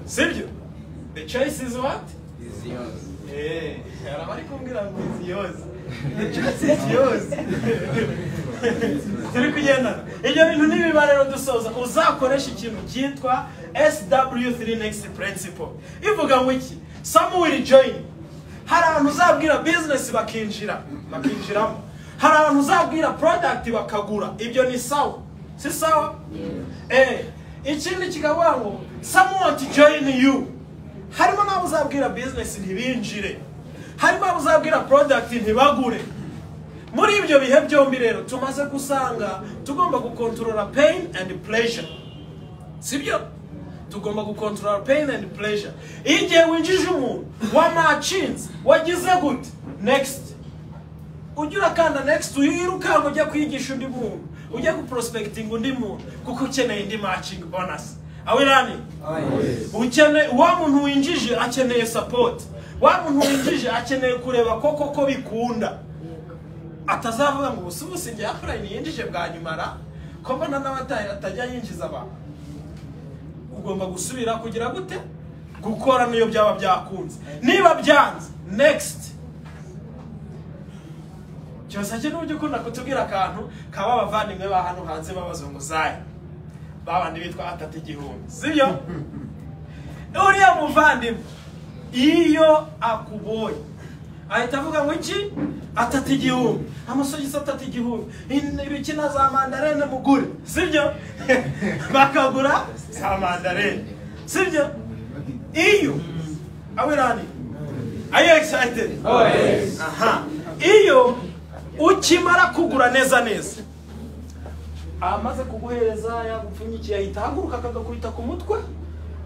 Sibyo? The choice is what? Is yours. Hari abari kumbwira ngo is yours. The choice is yours. Turi kugendana. Ibyo bintu nibiba rero dusoza, uzakoresha ikintu cyitwa SW3 next principle. Ivuga ngo iki? Some will join. Hari abantu uzabwira business bakinjira, bakinjiramo. Hari abantu uzabwira product bakagura. Ibyo ni sawa. Si sawa? Ikindi kikavuga ngo some want to join you. Harimo n'abo uzabwira business ntibinjire. Harimo abo uzabwira product ntibagure. Muri ibyo bihe byombi rero tumaze gusanga tugomba gukontorora pain and pleasure. Sibyo? Tugomba gukontorora pain and pleasure. Igihe winjije umuntu wamacinze, wagize gute? Next. Ujya urakanda next, wirukanka ujya kwigisha undi muntu, ujya guprospecting undi muntu, kuko ukeneye indi matching bonus. Awirani? Ukene wa muntu winjije akeneye support. Wa muntu winjije akeneye kureba koko ko bikunda. Atazavuga ngo ubusubusi njye upline yinjije bwa nyuma ra, ko mbona n'abataye atajya yinjiza abantu. Ugomba gusubira kugira gute? Gukora niyo byaba byakunze. Niba byanze, next. Cyose cyo n'ujya ukunda kutubwira akantu kaba abavandimwe ba hano hanze babazunguzaye, babandi bitwa atatu igihumbi, sibyo? Uriya muvandimwe iyo akubonye Ahita avuga ngo iki? Atatu igihumbi. Amasogisi atatu igihumbi. Ibiki na za mandarene mugure. Sibyo? Bakagura za mandarene. Sibyo? Iyo awirani. Are you excited? Oh yes. Aha. Iyo ukimara kugura neza neza, amaze kuguhereza yagupfunyikiye ahita ahaguruka akagakubita ku mutwe,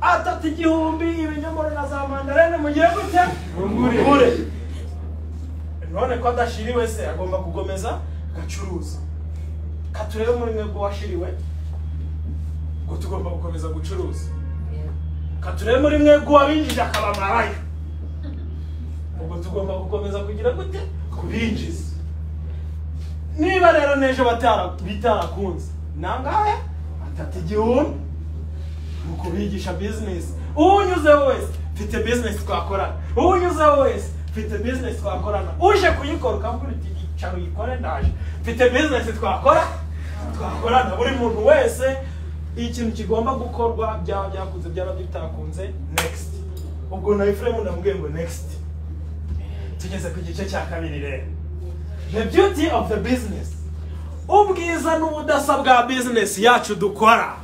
atatu igihumbi, ibinyomoro na za mandarene mugiye gute? Mugure. None ko adashiriwe se agomba kugomeza gacuruza. Katurebe muri mwe washiriwe ngo tugomba gukomeza gucuruza. Katurebe muri mwe wabinjije akabamarayo, ubwo tugomba gukomeza kugira gute? Kubinjiza. Niba rero nejo bitarakunze nangahe atatu igihumbi mu kubigisha business. Unyuzeho wese mfite business twakorana, unyuzeho wese mfite business twakorana, uje kuyikora ukavuga uti icara uyikore ndaje, mfite business twakorana. Buri muntu wese ikintu kigomba gukorwa, byaba byakunze byaba bitakunze, next. Ubwo na Ephraim ndamubwiye ngo next. Tugeze ku gice cya kabiri rero, the beauty of the business, ubwiza n'ubudasa bwa business yacu dukora.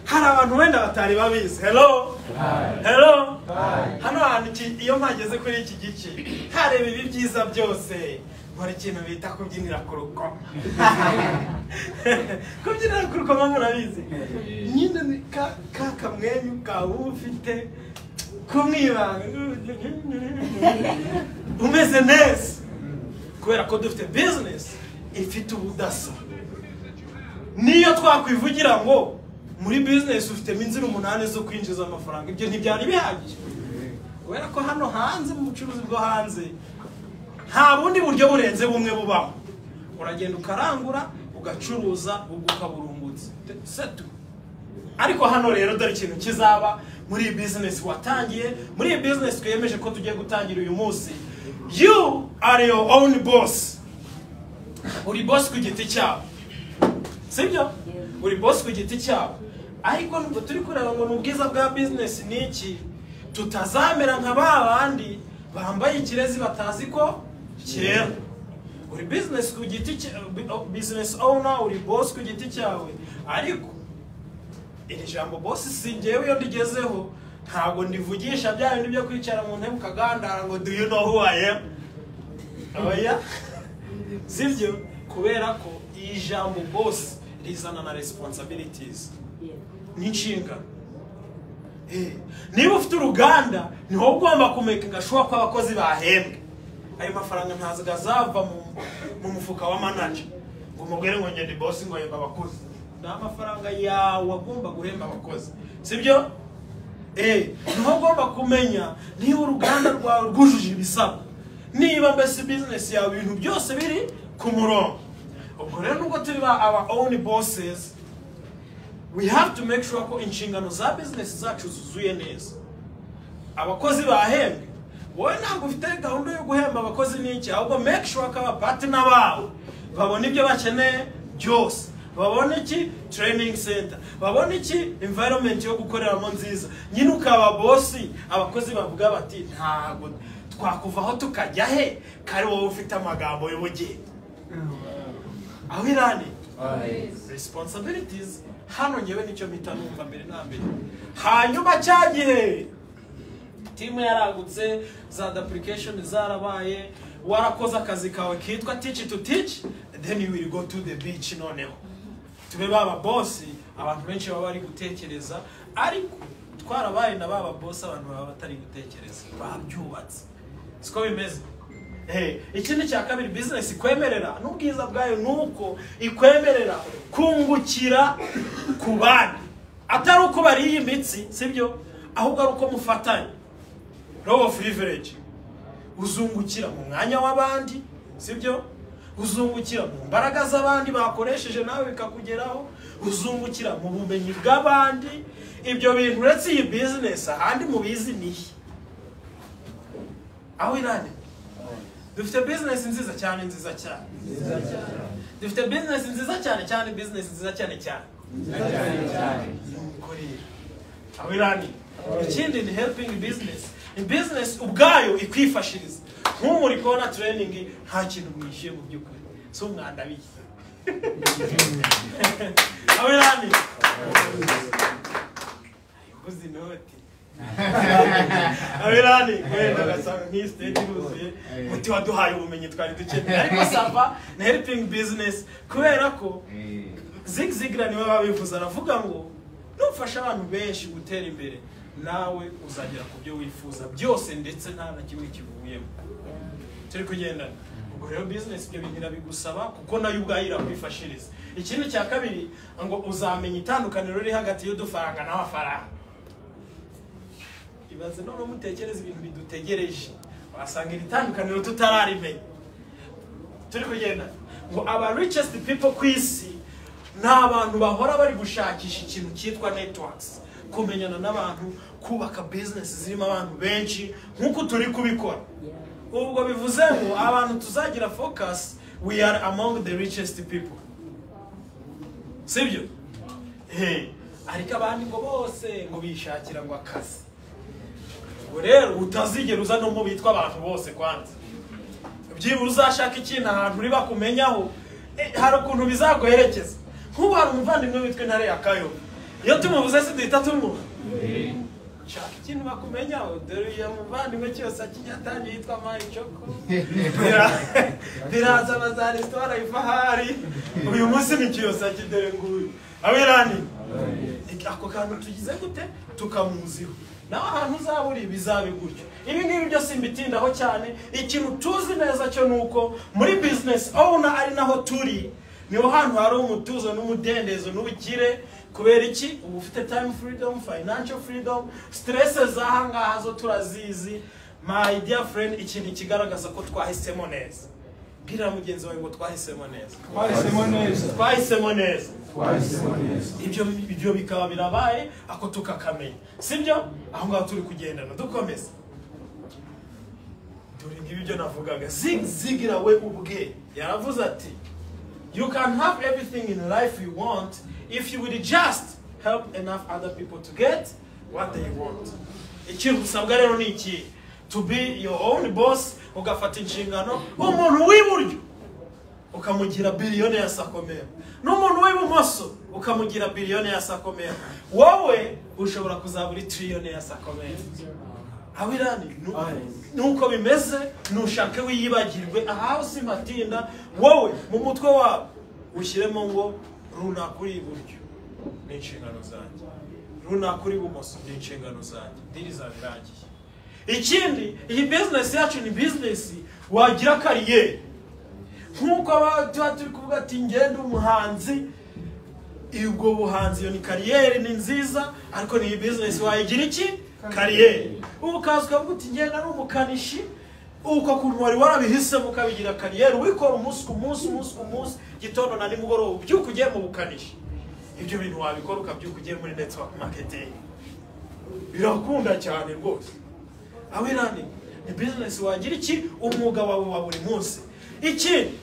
Hari abantu wenda batari babizi. Hello. Hello. Hano hantu iyo mpageze kuri iki gice hareba ibi byiza byose, nkora ikintu bita kubyinira ku rukoma. Kubyinira ku rukoma murabizi nyine, ka kamwenyu kawe ufite kumwibanga umeze neza, kubera ko dufite business ifite ubudasa. Niyo twakwivugira ngo muri business ufitemo inzira 8 zo kwinjiza amafaranga, ibyo ntibyari bihagije, kubera ko hano hanze mu bucuruzi bwo hanze nta bundi buryo burenze bumwe bubaho. Uragenda ukarangura ugacuruza ubwo ukaburungutse setu. Ariko hano rero dore ikintu kizaba muri iyi business watangiye, muri iyi business twiyemeje ko tugiye gutangira uyu munsi. You are your own boss. Uri boss ku giti cyawe, sibyo? Uri boss ku giti cyawe. Ariko nubwo turi kureba ngo n'ubwiza bwa business ni iki, tutazamera nka ba bandi bambaye ikirezi batazi ko cyera. Uri business ku giti cyawe, business owner, uri boss ku giti cyawe. Ariko iri jambo boss si njyewe iyo ndigezeho ntabwo ndivugisha bya bintu byo kwicara mu ntebe ukagandara ngo do you know who I am? Oya, sibyo? Kubera ko iri jambo boss rizana na responsibilities, n'inshingano. Niba ufite uruganda niho ugomba kumekinga sure ko abakozi bahembwe. Ayo mafaranga ntazi azava mu mufuka wa manager ngo umubwire ngo ngende boss ngo hemba abakozi. Ni amafaranga yawe agomba guhemba abakozi, sibyo? Niho ugomba kumenya niba uruganda rwawe rwujuje ibisabwa, niba mbese business yawe ibintu byose biri ku murongo. Ubwo rero nubwo turi ba our own bosses, we have to make sure ko inshingano za business zacu zuzuye neza, abakozi bahembwe. Wowe ntabwo ufite gahunda yo guhemba abakozi n'iki, ahubwo make sure ko abapartner bawe babona ibyo bakeneye byose, babona iki training center, babona iki environment yo gukoreramo nziza. Nyine ukaba boss, abakozi bavuga bati ntabwo twakuvaho tukajya he kari wowe ufite amagambo y'ubugeni. Aho irani responsibilities hano ngewe nicyo mpita numva mbere na mbere. Hanyuma cya gihe timu yaragutse, za application zarabaye, warakoze akazi kawe kitwa teach to teach, then you will go to the beach. Noneho tube baba boss abantu benshi baba bari gutekereza, ariko twarabaye na baba boss abantu baba batari gutekereza, babyubatse. Siko bimeze. Ikindi cya kabiri business ikwemerera n'ubwiza bwayo nuko ikwemerera kungukira ku bandi, atari uko bariye imitsi, sibyo? Ahubwo ari uko mufatanye. Law of leverage, uzungukira mu mwanya w'abandi, sibyo? Uzungukira mu mbaraga z'abandi bakoresheje nawe bikakugeraho, uzungukira mu bumenyi bw'abandi. Ibyo bintu uretse iyi business ahandi mubizi nihe? Aho irani dufite business nziza cyane, nziza cyane, dufite business nziza cyane cyane, business nziza cyane cyane. Aho irani. Ikindi ni helping business. Ni business ubwayo ikwifashiriza. Nk'ubu muri kubona training nta kintu mwishyuye mu by'ukuri, si umwanda biye. Awirani uzi inoti Awirani wenda ugasanga nk'iyi stage iruzuye, muti waduhaye ubumenyi twari dukeneye. Ariko ça va ni helping business, kubera ko Zig Ziglar niwe wabivuze, aravuga ngo nufasha abantu benshi gutera imbere, nawe uzagera ku byo wifuza byose, ndetse nta na kimwe kivuyemo. Turi kugendana. Ubwo rero business ibyo bintu irabigusaba, kuko nayo ubwayo irakwifashiriza. Ikindi cya kabiri, ngo uzamenya itandukaniro riri hagati y'udufaranga n'amafaranga. Ibaze none mutekereza ibintu bidutegereje, wasanga iri tandukaniro tutararimenya. Turi kugenda. Ngo aba richest people ku isi ni abantu bahora bari gushakisha ikintu cyitwa networks, kumenyana n'abantu, kubaka business zirimo abantu benshi nk'uko turi kubikora. Ubwo bivuze ngo abantu tuzagira focus, we are among the richest people, sibyo? Hey, ariko abandi ngo bose ngo bishakira ngo akazi. Ubwo rero utazigera uza no mu bitwa abantu bose, kwanza byibura uzashaka ikintu ahantu uri bakumenyaho, hari ukuntu bizaguherekeza. Nk'ubu hari umuvandimwe witwa Intare ya Kayo, iyo tumuvuze se duhita tumuha? Shaka ikintu bakumenyaho. Dore uyu muvandimwe cyose akinyatangiye yitwa Mayi Choko, biraza baza resitora ifahari, uyu munsi ni Kiyosaki, dore nguyu Awirani. Ako kantu tugize gute tukamuziho, nawe ahantu uzaba uri bizabe gutyo. Ibi ngibi byose mbitindaho cyane. Ikintu tuzi neza cyo ni uko muri business owner, ari naho turi, niho hantu hari umutuzo n'umudendezo n'ubukire. Kubera iki? Uba ufite time freedom, financial freedom. Stress z'aha ngaha zo turazizi, my dear friend. Ikintu kigaragaza ko twahisemo neza, bwira mugenzi wawe ngo twahisemo neza. Twahisemo neza. Twahisemo neza. Twahisemo neza. Ibyo bikaba birabaye, ako tukakamenya, sibyo? Aho ngaho turi kugendana, dukomeza. Dore ngibi ibyo navugaga. Zig Ziglar we ubwe yaravuze ati: "You can have everything in life you want if you will just help enough other people to get what they want." Ikintu usabwa rero ni iki? To be your own boss, ugafata inshingano. Umuntu w'iburyo ukamugira billionaire sakomera, n'umuntu w'ibumoso ukamugira billionaire sakomera, wowe ushobora kuzaba uri trillionaire sakomera. Awirani, nuko bimeze. Nushake wiyibagirwe ahawe, simatinda. Wowe mu mutwe wawe ushyiremo ngo runaka uri iburyo ni inshingano zanjye, runaka uri ibumoso ni inshingano zanjye, deal zaba irangiye. Ikindi, iyi business yacu ni business wagira career, nk'uko tuba turi kuvuga ati ngende umuhanzi. Ubwo buhanzi iyo ni career, ni nziza, ariko ni iyi business wayigira iki? Career. Ubu ukaza ukavuga uti ngenda ari umukanishi, uko kuntu wari warabihisemo ukabigira career, ubikora umunsi ku munsi, umunsi ku munsi, gitondo na nimugoroba, ubyuka ugiye mu bukanishi. Ibyo bintu wabikora ukabyuka ugiye muri network marketing, birakunda cyane rwose. Awirani, ni business wagira iki? Umwuga wawe wa buri munsi. Ikindi,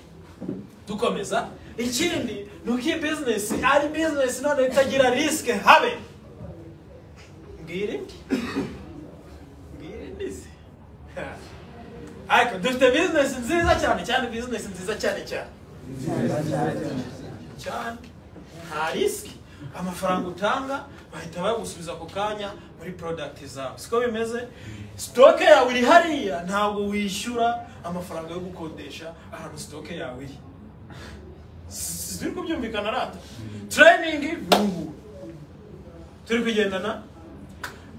dukomeza, ikindi ni uko iyi business ari business none itagira risk habe. Mbwira indi, mbwira indi se. Ariko dufite business nziza cyane cyane, business nziza cyane cyane cyane. Nta risk. Amafaranga utanga bahita bagusubiza ako kanya muri product zawe, siko bimeze? Stock yawe iri hariya, ntabwo wishyura amafaranga yo gukodesha ahantu stock yawe iri. Turi kubyumvikana rata? Training n'ubu turi kugendana.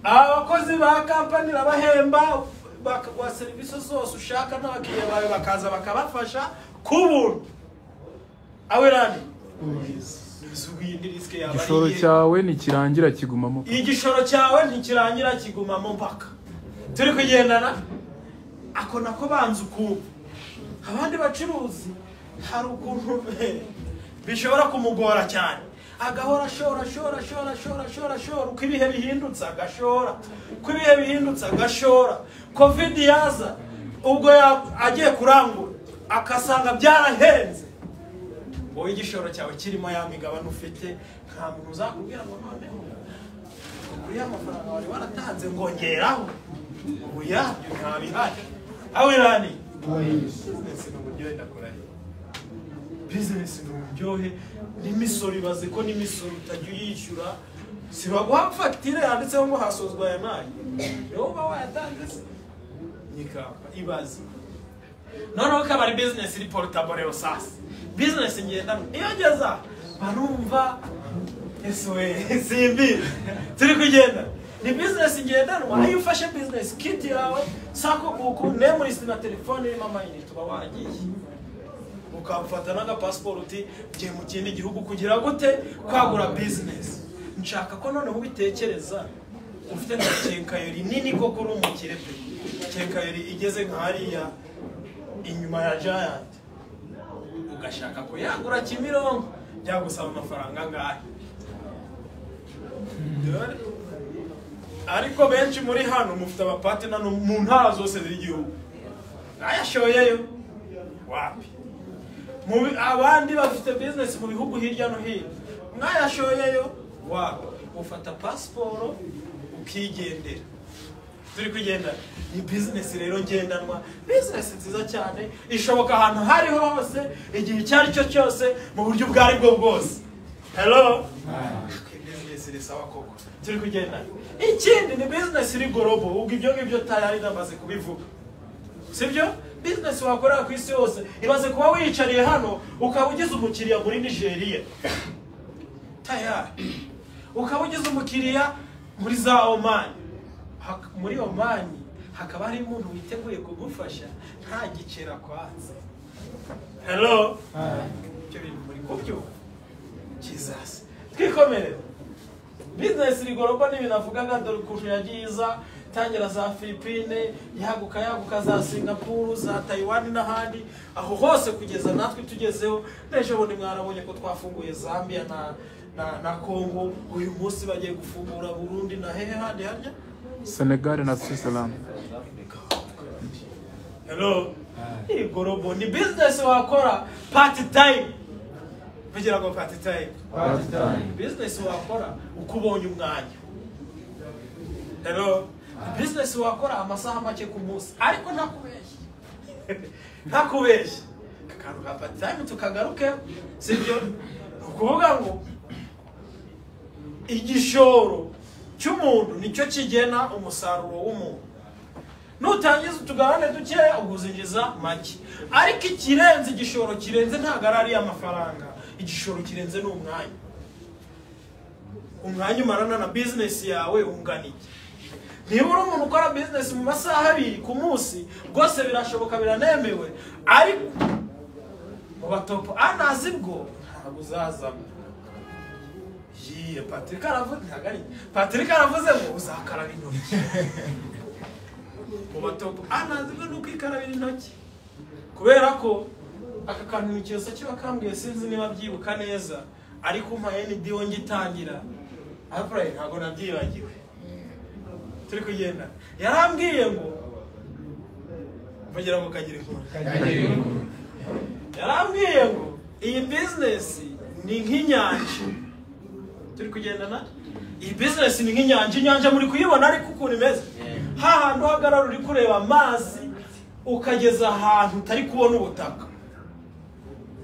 Abakozi ba company babahemba, bakaguha serivisi zose ushaka, n'abakiriya bawe bakaza bakabafasha ku buntu. Awirani, iyindi risk yaba ari Igishoro iyihe? cyawe ntikirangira, kigumamo. Igishoro cyawe ntikirangira, kigumamo mpaka. Turi kugendana? Ako nako banza ukumva. Abandi bacuruzi hari ukuntu bishobora kumugora cyane, agahora ashora, ashora, ashora, ashora, ashora, ashora, uko ibihe bihindutse agashora, uko ibihe bihindutse agashora. Covid yaza, ubwo agiye kurangura akasanga byarahenze. Wowe igishoro cyawe kirimo ya migabane ufite, nta muntu uzakubwira ngo noneho kuri ya mafaranga wari waratanze ngongeraho. Oya, ibyo ntabihari. Awirani. Business ni uburyohe, ndakurahiye. Business ni uburyohe, n'imisoro ibaze ko n'imisoro utajya uyishyura, si baguha fagitire yanditseho ngo hasozwa aya n'aya, niwo uba wayatanze se? Ni ibaze. Noneho kaba ari business iri portable rero sasa. Business ngendanwa. Iyo ngeze aha barumva ese we simbi turi kugenda. Ni business ngendanwa, iyo ufashe business kit yawe, sako buku, name list na telefone irimo amayinite, uba wagiye. Ukamufata n'agapasiporo uti ngiye mu kindi gihugu kugira gute? Kwagura business. Nshaka ko noneho ubitekereza ufite nka quincaillerie nini koko uri umukire pe. Quincaillerie igeze nka hariya inyuma ya Giant, ugashaka kuyagura Kimironko, byagusaba amafaranga angahe? Dore. Ariko benshi muri hano mufite abapartner no mu ntara zose z'igihugu, nayashoyeyo wapi? Abandi bafite business mu bihugu hirya no hino, mwayashoyeyo wapi? Ufata pasiporo ukigendera. Turi kugenda. Ni business rero ngendanwa, business nziza cyane, ishoboka ahantu hariho hose, igihe icyo ari cyo cyose, mu buryo ubwo ari bwo bwose. Hello? Business iri sawa koko. Turi kugenda. Ikindi ni business iri global, ubwo ibyo ngibyo tayari namaze kubivuga. Sibyo? Business wakorera ku isi yose. Ibaze kuba wiyicariye hano ukaba ugize umukiriya muri Nigeria. Tayari. Ukaba ugize umukiriya muri za Oman. Muri Oman hakaba hari umuntu witeguye kugufasha nta gicera kwatse. Hello? Ibyo bintu muri kubyumva? Jesus. Twikomerere. Business iri global ni ibintu navugaga, dore ukuntu yagiye iza, tangira za Philippine, yaguka yaguka za Singapore, za Taiwan n'ahandi, aho hose kugeza natwe tugezeho. N'ejo bundi mwarabonye ko twafunguye Zambia na Congo, uyu munsi bagiye gufungura Burundi na hehe handi harya? Senegal na Switzerland. Hello? Iyi global ni business wakora part time. Kugira ngo part time. Part time. Business wakora uko ubonye umwanya. Hello? Business wakora amasaha make ku munsi, ariko ntakubeshye. Ntakubeshye. Akantu ka part time tukagaruke, sibyo? Ni ukuvuga ngo igishoro cy'umuntu nicyo kigena umusaruro w'umuntu. Nutangiza utugabane dukeya uguzinjiza make, ariko ikirenze igishoro kirenze ntabwo ari ariya mafaranga, igishoro kirenze ni umwanya. Umwanya umarana na business yawe ungana iki? Niba uri umuntu ukora business mu masaha 2 ku munsi, rwose birashoboka biranemewe, ariko mu batopo anazi bwo ntabwo uzazamo. Yiye Patrick aravuze, ntabwo ari Patrick aravuze ngo uzakaraba intoki. Mu batopo anazi bwo ni ukwikarabira intoki, kubera ko aka kantu mu kiyoso kiba kambwiye, sinzi niba byibuka neza, ariko umpa ND wo ngitangira apply ntabwo nabyibagiwe. Turi kugenda, yarambwiye ngo mvugira ngo kagira inkuru. Yarambwiye ngo iyi business ni nk'inyanja. Turi kugendana? Iyi business ni nk'inyanja, inyanja muri kuyibona ariko ukuntu imeze. Hahantu uhagarara uri kureba amazi ukageza ahantu utari kubona ubutaka.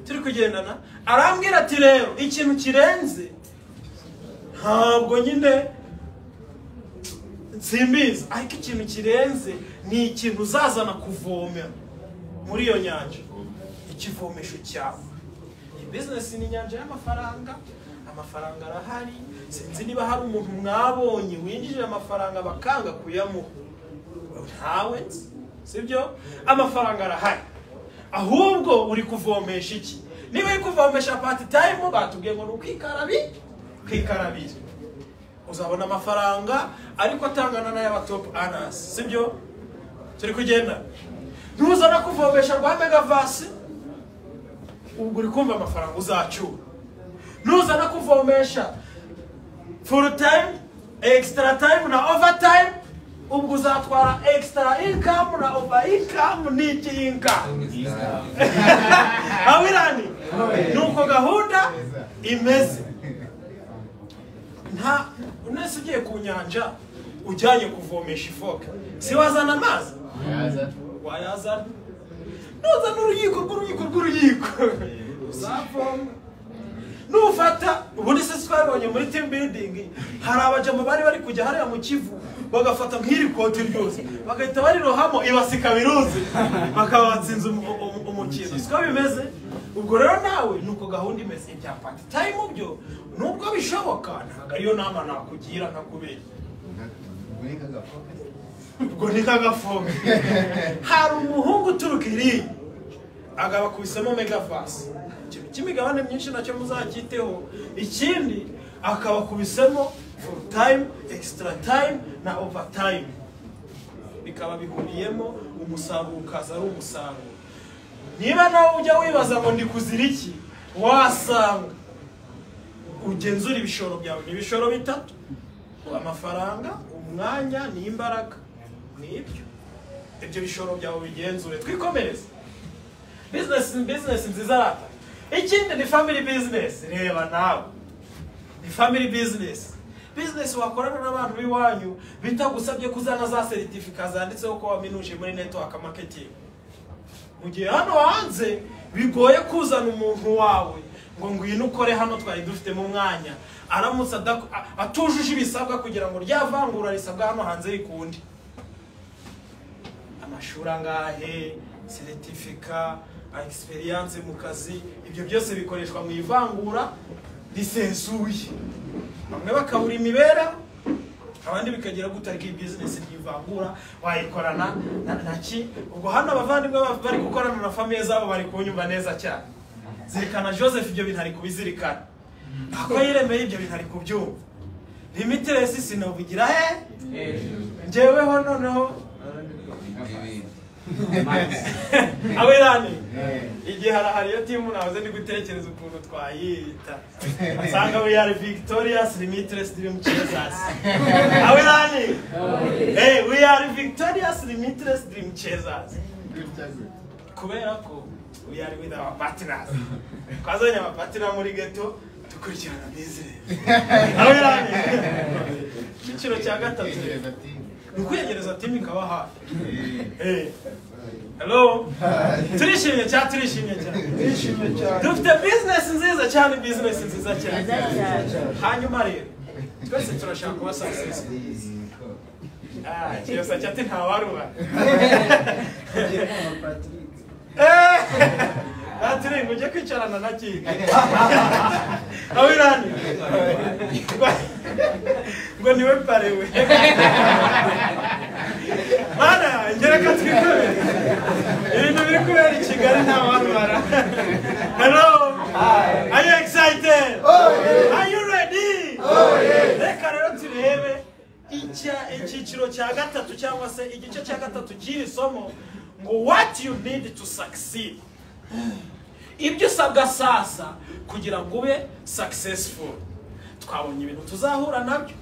Turi kugendana? Arambwira ati rero ikintu kirenze ntabwo nyine simbizi, ariko ikintu kirenze ni ikintu uzazana kuvoma muri iyo nyanja, ikivomesho cyawe. Iyi business ni inyanja y'amafaranga, amafaranga arahari. Sinzi niba hari umuntu mwabonye winjije amafaranga bakanga kuyamuha, ntawe nzi, sibyo? Amafaranga arahari, ahubwo uri kuvomesha iki? Niba uri kuvomesha part time, batubwiye ngo ni ukwikarabira, uzabona amafaranga ariko atangana n'ay'aba top earners, sibyo? Turi kugenda. Ntuzana kuvomesha rwa megavasi, ubwo uri kumva amafaranga uzacyura. Ntuzana kuvomesha full time, extra time na overtime, ubwo uzatwara extra income na over income n'iki income. Awirani nuko gahunda imeze. Nta unese ugiye ku nyanja ujyanye kuvomesha ifoka, si wazana amazi? Wayazana. Nuzana uruyiko rw'uruyiko rw'uruyiko uzavoma. Nufata ubundi se twabonye muri team building hari abajama bari kujya hariya mu Kivu bagafata nk'iri koti ryose bagahita barirohamo ibasika biruzi bakaba batsinze umukino. Siko bimeze. Ubwo rero nawe nuko gahunda imeze. Ibya part time byo nubwo bishoboka ntabwo ariyo nama nakugira ntakubera. Ubwo ni kagafoke. Hari umuhungu uturuka iriya agabakubisemo megafasi, ikintu cy'imigabane myinshi nacyo muzacyiteho. Ikindi akabakubisemo full time, extra time na overtime, bikaba bihuriyemo, umusaruro ukaza ari umusaruro. Niba nawe ujya wibaza ngo ndi kuzira iki, wasanga ugenzura ibishoro byawe. Ni ibishoro bitatu: amafaranga, umwanya n'imbaraga. Nibyo ibyo bishoro byawe bigenzure. Twikomereze business nziza rata. Ikindi ni family business. Reba nawe, ni family business. Business wakorana n'abantu b'iwanyu bitagusabye kuzana za certificate zanditseho ko waminuje muri network marketing. Mu gihe hano hanze bigoye kuzana umuntu wawe ngo ngwino ukore hano twari dufitemo umwanya, aramutse atujuje ibisabwa kugira ngo rya vangura risabwa hano hanze rikunde. Amashuri angahe, certificate, experience mu kazi, ibyo byose bikoreshwa mu ivangura risesuye. Bamwe bakabura imibereho, abandi bikagira gutarika. Iyi business ry'ivangura wayikorana na ki? Ubwo hano abavandimwe bari gukorana na famille zabo bari kunyumva neza cyane. Zirikana Joseph ibyo bintu ari kubizirikana, ako yiremeye ibyo bintu ari kubyumva. Limitless sinovugira he njyeweho noneho awirani igihe harahari iyo timu nahoze ndi gutekereza ukuntu twayita, nsanga we are victorious limitless dream chasers. Awirani, hey, we are victorious limitless dream chasers, kubera ko we are with our partners. Twazanye abapartner muri ghetto dukurikirana business. Awirani, icyiciro cya gatatu ni ukwiyegereza timu ikaba hafi. Hello, turishimye cyane, turishimye cyane, Turishimye cyane. Dufite business nziza cyane, business nziza cyane. Hanyuma rero twese turashaka kuba successful. Ah, kiyosa cyati ntawaruha. Eh, Patrick, ujye kwicarana na Kinga. Awirani ngo niwe parewe. Mana ngereka twikore ibintu biri kubera i Kigali ntawarubara. Hello, are you excited? Are you ready? Reka rero turebe icyiciro cya gatatu cyangwa se igice cya gatatu cy'iri somo, ngo what you need to succeed. Ibyo usabwa sasa kugira ngo ube successful. Twabonye ibintu tuzahura nabyo,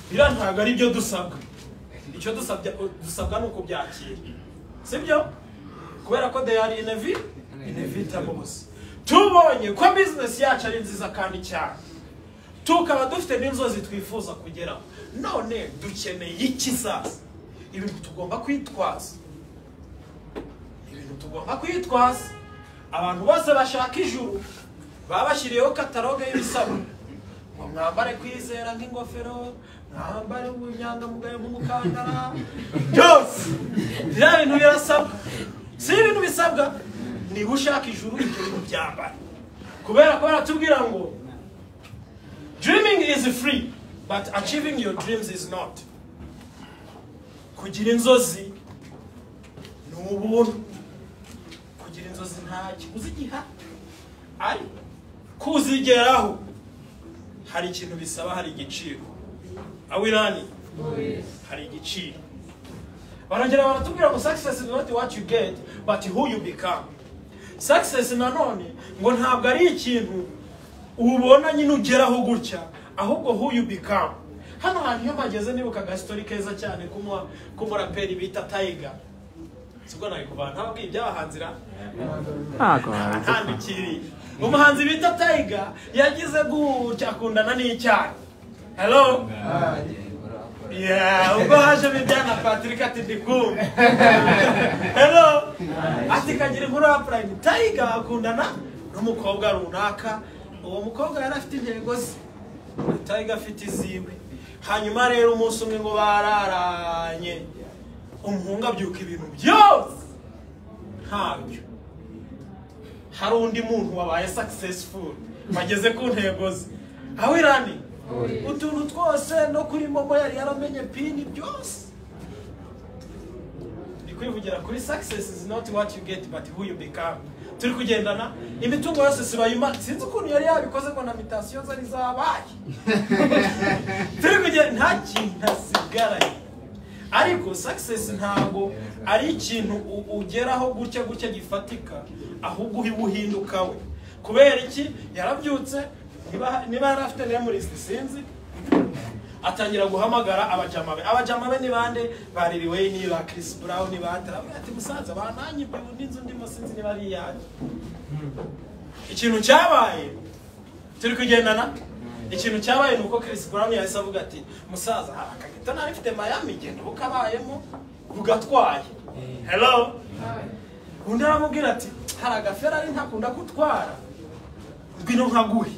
biriya ntabwo ari byo dusabwa. Icyo dusabwa ni ukubyakira, sibyo? Kubera ko they are inevitables. Tubonye ko business yacu ari nziza kandi cyane, tukaba dufite n'inzozi twifuza kugeraho. None dukeneye iki sasa? Ibintu tugomba kwitwaza, ibintu tugomba kwitwaza. Abantu bose bashaka ijuru babashyiriyeho catalogue y'ibisabwa, ngo mwambare kwizera nk'ingofero, mwambare ubunyangamugayo nk'umukandara. Byose biriya bintu birasabwa. Si ibintu bisabwa niba ushaka ijuru, ibyo bintu byambara, kubera ko baratubwira ngo dreaming is free but achieving your dreams is not. Kugira inzozi ni ubuntu, kugira inzozi nta kiguzi gihari, ariko kuzigeraho hari ikintu bisaba, hari igiciro. Awirani, hari igiciro. Barongera baratubwira ngo success is not what you get but who you become. Success nanone ngo ntabwo ari ikintu ubona nyine ugeraho gutya, ahubwo who you become. Hano hantu iyo mpageze nibuka agastori keza cyane k'umuraperi bita Tiger. Sibwo nari kuva ntababwiye ibyabahanzira Ntabwo ntandikiriye. Umuhanzi bita Tiger yagize gutya akundana n'icyayi. Hello. Yeah, ubwo haje bijyana Patrick ati ndikumva. Hello. Ati kagira inkuru ya Prime. Tiger akundana n'umukobwa runaka. Uwo mukobwa yari afite intego ze, Tiger afite iziwe. Hanyuma rero umunsi umwe ngo bararanye, umuhungu abyuka ibintu byose ntabyo. Hari undi muntu wabaye successful bageze ku ntego ze. Aho irani utuntu twose no kuri momo yari yaramenye pini byose. Ni kwivugira kuri success is not what you get but who you become. Turi kugendana imitungo yose sibayima, sinzi ukuntu yari yabikoze ngo na mutation zari zabaye. Turi kugenda nta kintu asigaranye. Ariko success ntago ari ikintu ugeraho gutya gutya gifatika, ahubwo uhinduka we. Kubera iki? Yarabyutse, niba yari afite memories sinzi, atangira guhamagara abajama be. Abajama be ni bande? Ba Lil Wayne, ba Chris Brown, ba Travis. Ati musaza bananye n'inzu ndimo sinzi niba ari iyanjye. Ikintu cyabaye, turi kugendana. Ikintu cyabaye nuko Chris Brown yahise avuga ati musaza akagito nari mfite Miami, genda ukabayemo ugatwaye. Hello. Undi aramubwira ati hari agaferari ntakunda gutwara, ngwino nkaguhe.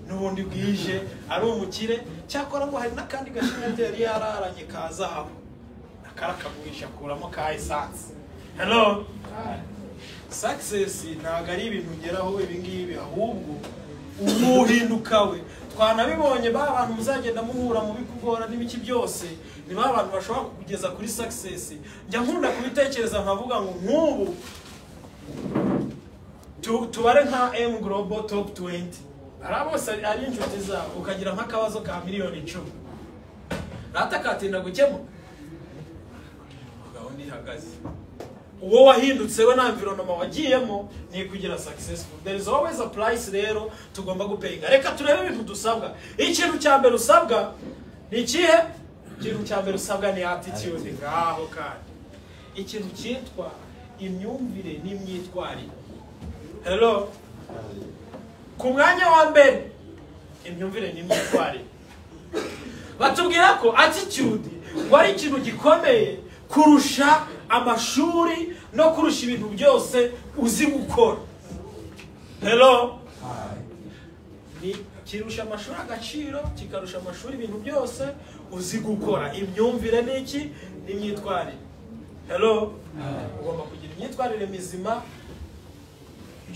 N'ubundi bwije ari umukire, cyakora ngo hari n'akandi gashinete yari yararanye kaza aho akarakagurisha akuramo ka essence. Hello. Success ntabwo ari ibintu ugeraho ibi ngibi, ahubwo umuhinduka we. Twanabibonye ba bantu muzagenda muhura mu bikugora n'ibiki byose, ni ba bantu bashobora kukugeza kuri success. Njya nkunda kubitekereza nkavuga ngo nk'ubu tubare nka M Global Top 20, ari bose ari inshuti zabo, ukagira nk'akabazo ka miliyoni 10 rata katinda gukemuka, gahunda ihagaze. Uwo wahindutse we na environment wagiyemo ni kugira successful. There is always a price rero tugomba gupayinga. Reka turebe ibintu dusabwa. Ikintu cya mbere usabwa ni ikihe? Ikintu cya mbere usabwa ni attitude. Ngaho kandi ikintu cyitwa imyumvire n'imyitwarire. Hello. Ku mwanya wa mbere imyumvire n'imyitwarire. Batubwira ko attitude wari ikintu gikomeye kurusha amashuri no kurusha ibintu byose uzi gukora. Hello. Ni kirusha amashuri agaciro, kikarusha amashuri ibintu byose uzi gukora. Imyumvire n'iki? N'imyitwarire. Hello. Ugomba kugira imyitwarire mizima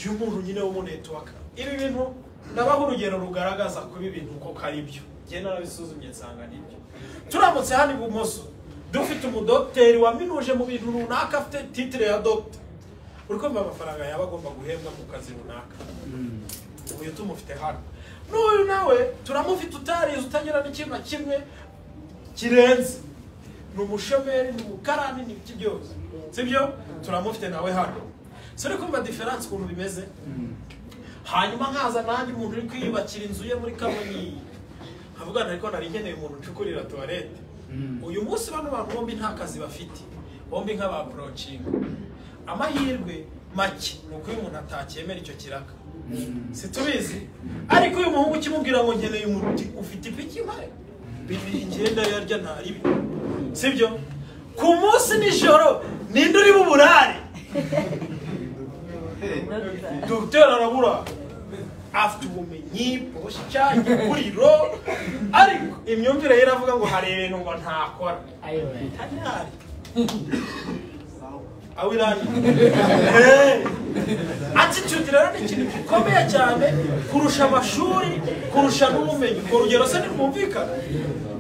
y'umuntu nyine w'umunetwork. Ibi bintu ndabaha urugero rugaragaza kuba ibintu ko kari byo. Njye narabisuzumye nsanga nibyo. Turamutse hano ibumoso dufite umudokiteri waminuje mu bintu runaka, afite titre ya doctor, uri kumva amafaranga yaba agomba guhembwa mu kazi runaka. Uyu tumufite hano. N'uyu nawe turamufite utarize, utagira n'ikintu na kimwe kirenze, ni umushomeri, ni umukarani, ni ibiki byose, sibyo? Turamufite nawe hano. So uri kumva difference ukuntu bimeze. Hanyuma nkaza nanjye umuntu uri kwiyubakira inzu ye muri Kamonyi, nkavuga ariko nari nkeneye umuntu ucukurira toilette. Uyu munsi bano bantu bombi nta kazi bafite, bombi nk'aba approaching. Amahirwe make ni uko uyu muntu atacyemera icyo kiraka, situbizi. Ariko uyu muhungu ukimubwira ngo nkeneye umuti ufite ipiki mpare bibiri ngenda yarya ntaribi, sibyo? Ku munsi nijoro ninde uri buburare? Dr. arabura, afite ubumenyi posha iguriro, ariko imyumvire ye iravuga ngo hari ibintu ngo ntakora. Tanyari awirani. Attitude rero ni ikintu gikomeye cyane kurusha amashuri, kurusha n'ubumenyi. Urwo rugero se ntirwumvikana?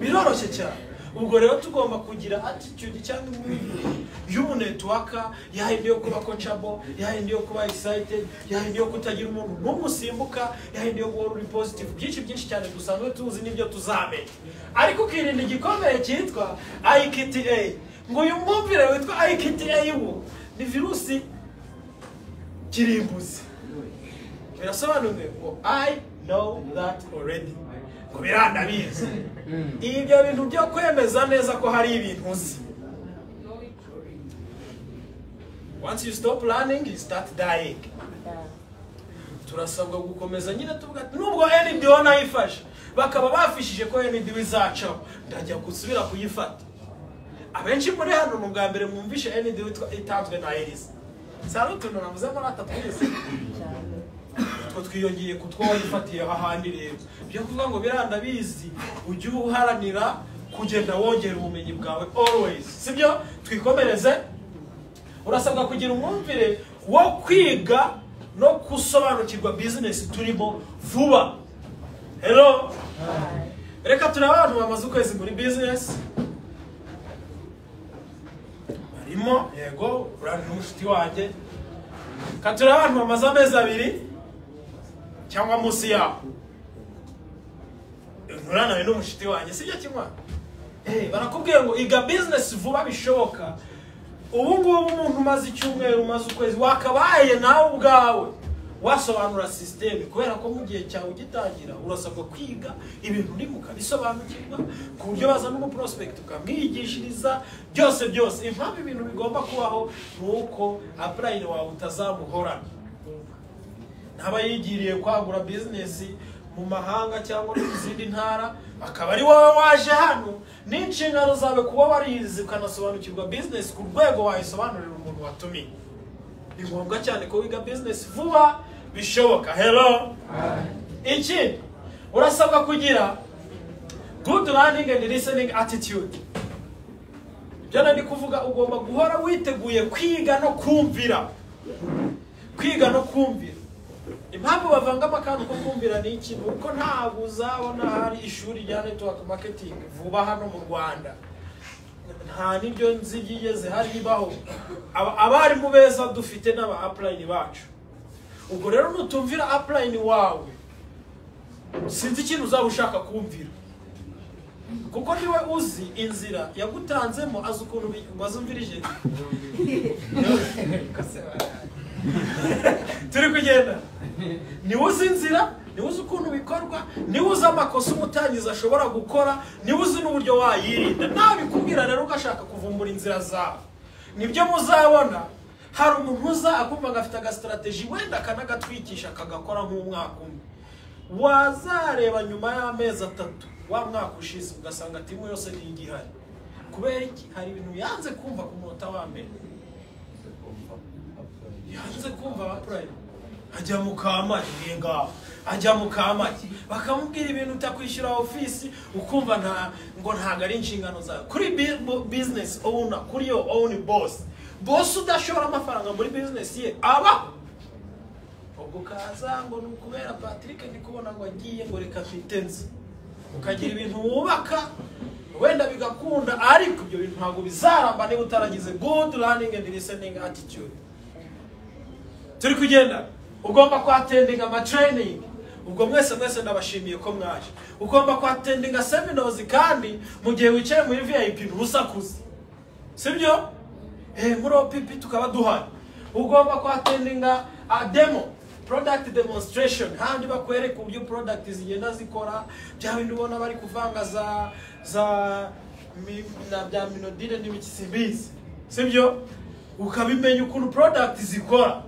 Biroroshye cyane. Ubwo rero tugomba kugira attitude cyangwa imyumvire y'umunetworker, yahindi yo kuba coachable, yahindi yo kuba excited, yahindi yo kutagira umuntu n'umusimbuka, yahindi yo guhora uri positive. Byinshi byinshi cyane dusanzwe tuzi n'ibyo tuzamenya. Ariko ukirinda igikomeye cyitwa IKTA. Ngo uyu mwumvire witwa IKTA wo ni virusi kirimbuzi. Birasobanuye ngo I know that already. Ngo birandabizi. Ibyo bintu byo kwemeza neza ko hari ibintu uzi. Once you stop learning, you start dying. Turasabwa gukomeza nyine tuvuga ati nubwo NDO nayifashe bakaba bafishije ko NDO izacaho, ndajya gusubira kuyifata. Abenshi muri hano ni ubwa mbere mwumvishe NDO itanzwe na Elisa. Sari utuntu navuze muri atatu twese utwo twiyongeye ku two wayifatiye ahandi. Rero byo kuvuga ngo birandabizi, ujye uharanira kugenda wongera ubumenyi bwawe always, sibyo? Twikomereze. Urasabwa kugira umwumvire wo kwiga no gusobanukirwa business turimo vuba. Hello, reka turebe abantu bamaze ukwezi muri business barimo. Yego, uriya ni umushuti wanjye. Reka turebe abantu bamaze amezi 2 cyangwa munsi yaho. Uriya nawe ni umushuti wanjye, sibyo? Kimwe barakubwiye ngo iga business vuba bishoboka. Ubu ngubu umuntu umaze icyumweru, umaze ukwezi, wakabaye nawe ubwawe wasobanura système, kubera ko mu gihe cyawe ugitangira urasabwa kwiga ibintu urimo ukabisobanukirwa, ku buryo bazana umuprospect ukamwigishiriza byose byose. Impamvu ibintu bigomba kubaho ni uko upline wawe utazamuhorana, ntaba yigiriye kwagura business mu mahanga cyangwa no mu zindi ntara, akaba ari wowe waje hano. Ni inshingano zawe kuba warize ukanasobanukirwa business ku rwego wayisobanurira umuntu watumiye. Ni ngombwa cyane ko wiga business vuba bishoboka. Hello, ikindi urasabwa kugira good learning and listening attitude. Ibyo nari kuvuga, ugomba guhora witeguye kwiga no kumvira, kwiga no kumvira. Impamvu bavangamo akantu ko kumvira ni iki? Ni uko ntabwo uzabona hari ishuri rya network marketing vuba hano mu Rwanda, nta n'ibyo nzi byigeze hari bibaho. Abarimu beza dufite n'aba upline bacu. Ubwo rero nutumvira upline wawe, sinzi ikintu uzaba ushaka kumvira, kuko niwe uzi inzira yagutanzemo, azi ukuntu wazumvirije. Turi kugenda, niwe uzi inzira, niwe uzi ukuntu bikorwa, niwe uzi amakosa umutangizi ashobora gukora, niwe uzi n'uburyo wayirinda. Nabikubwira rero ugashaka kuvumbura inzira zawe, nibyo muzabona. Hari umuntu uza akumva ngo afite agastrategy, wenda akanagatwikisha, akagakora nk'umwaka umwe, wazareba nyuma y'amezi 3 wa mwaka ushize, ugasanga team yose ni igihari. Kubera iki? Hari ibintu yanze kumva ku munota wa mbere, yanze kumva upline. Ajya mu kamaki ngaho, ajya mu kamaki bakamubwira ibintu utakwishyura ofisi, ukumva nta ngo ntabwo ari inshingano zawe. Kuri business owner, kuri yo own boss, boss udashora amafaranga muri business ye aba ubwo ukaza ngo ni ukubera Patrick ndi kubona ngo agiye, ngo reka mfite nzi, ukagira ibintu wubaka wenda bigakunda, ariko ibyo bintu ntabwo bizaramba niba utaragize good learning and listening attitude. Turi kugenda. Ugomba kwattendinga ama training. Ubwo mwese mwese ndabashimiye ko mwaje. Ugomba kwattendinga seminars, kandi mu gihe wicaye muri VIP ntusakuze, sibyo? Muri OPP tukaba duhari. Ugomba kwattendinga a demo, product demonstration, handi bakwereka uburyo product zigenda zikora, bya bindi ubona bari kuvanga za na bya minodine n'ibiki, simbizi, sibyo? Ukabimenya ukuntu product zikora.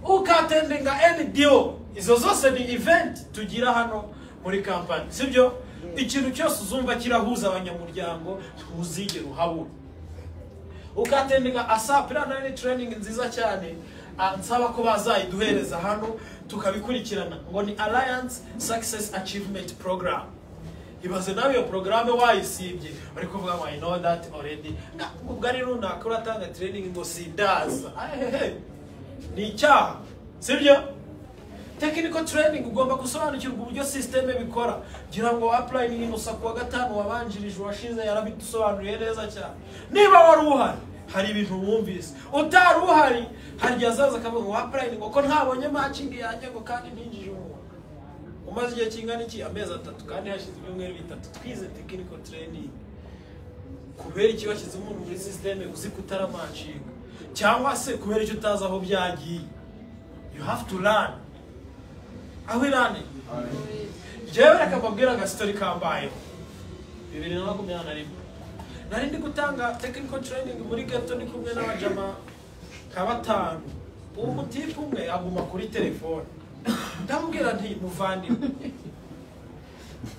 Ukattendinga NDO. Izo zose ni event tugira hano muri company, sibyo? Ikintu cyose uzumva kirahuza abanyamuryango ntuzigere uhabura. Ukattendinga ASAP. Iriya nayo ni training nziza cyane. Nsaba ko bazayiduhereza hano tukabikurikirana, ngo ni Alliance Success Achievement Program. Ibaze nawe iyo porogaramu wayisibye, uri kuvuga ngo "I know that already", ubwo ari runaka uratanga training ngo sindaza. Ahehe, ni icyaha, sibyo? Technical training, ugomba gusobanukirwa uburyo system bikora. Ngira ngo upline Innocent kuwa gatanu wabanjirije washize yarabidusobanuriye neza cyane. Niba wari uhari hari ibintu wumvise, utari uhari hari igihe azaza akavuga ngo upline ngo ko ntabonye matching yanjye, ngo kandi ntinjije umuntu umaze igihe kingana iki, amezi 3, kandi hashize ibyumweru 3 twize technical training. Kubera iki washyize umuntu muri system uzi ko utaramatchinga, cyangwa se kubera icyo utazi aho byagiye? You have to learn. Aho learning, jewe reka mbabwire agasitori kambayeho. 2021 nari ndi gutanga technical training muri ghetto, ndi kumwe n'abajama nka batanu. Uwo mutipe umwe aguma kuri telefone. Ndamubwira nti muvandimwe,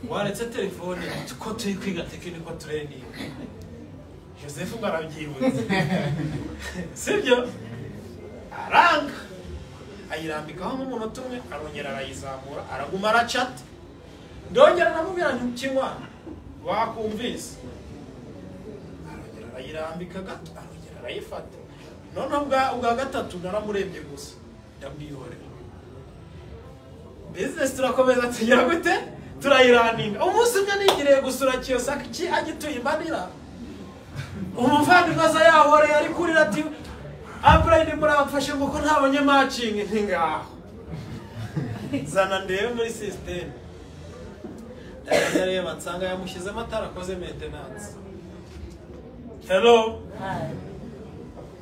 waretse telefone ko turi kwiga technical training. Joseph ngo arabyibutse, sibyo? Aranga, ayirambikaho nk'umunota umwe, arongera arayizamura, araguma aracata. Ndongera namubwira nti kinywa wakumvise, arongera arayirambika gato, arongera arayifata. Noneho ubwa gatatu naramurebye gusa, ndamwihorera. Business turakomeza, tugira gute, turayiraninga. Umunsi umwe nigiriye gusura Kiyosaki agituye imanira, umuvandimwe aza yahoreye ari kurira ati upline muramfashe ngo ko ntabonye matching. Nti ngaho zana ndebe muri system. Ndareba nsanga yamushyizemo atarakoze maintenance. Hello,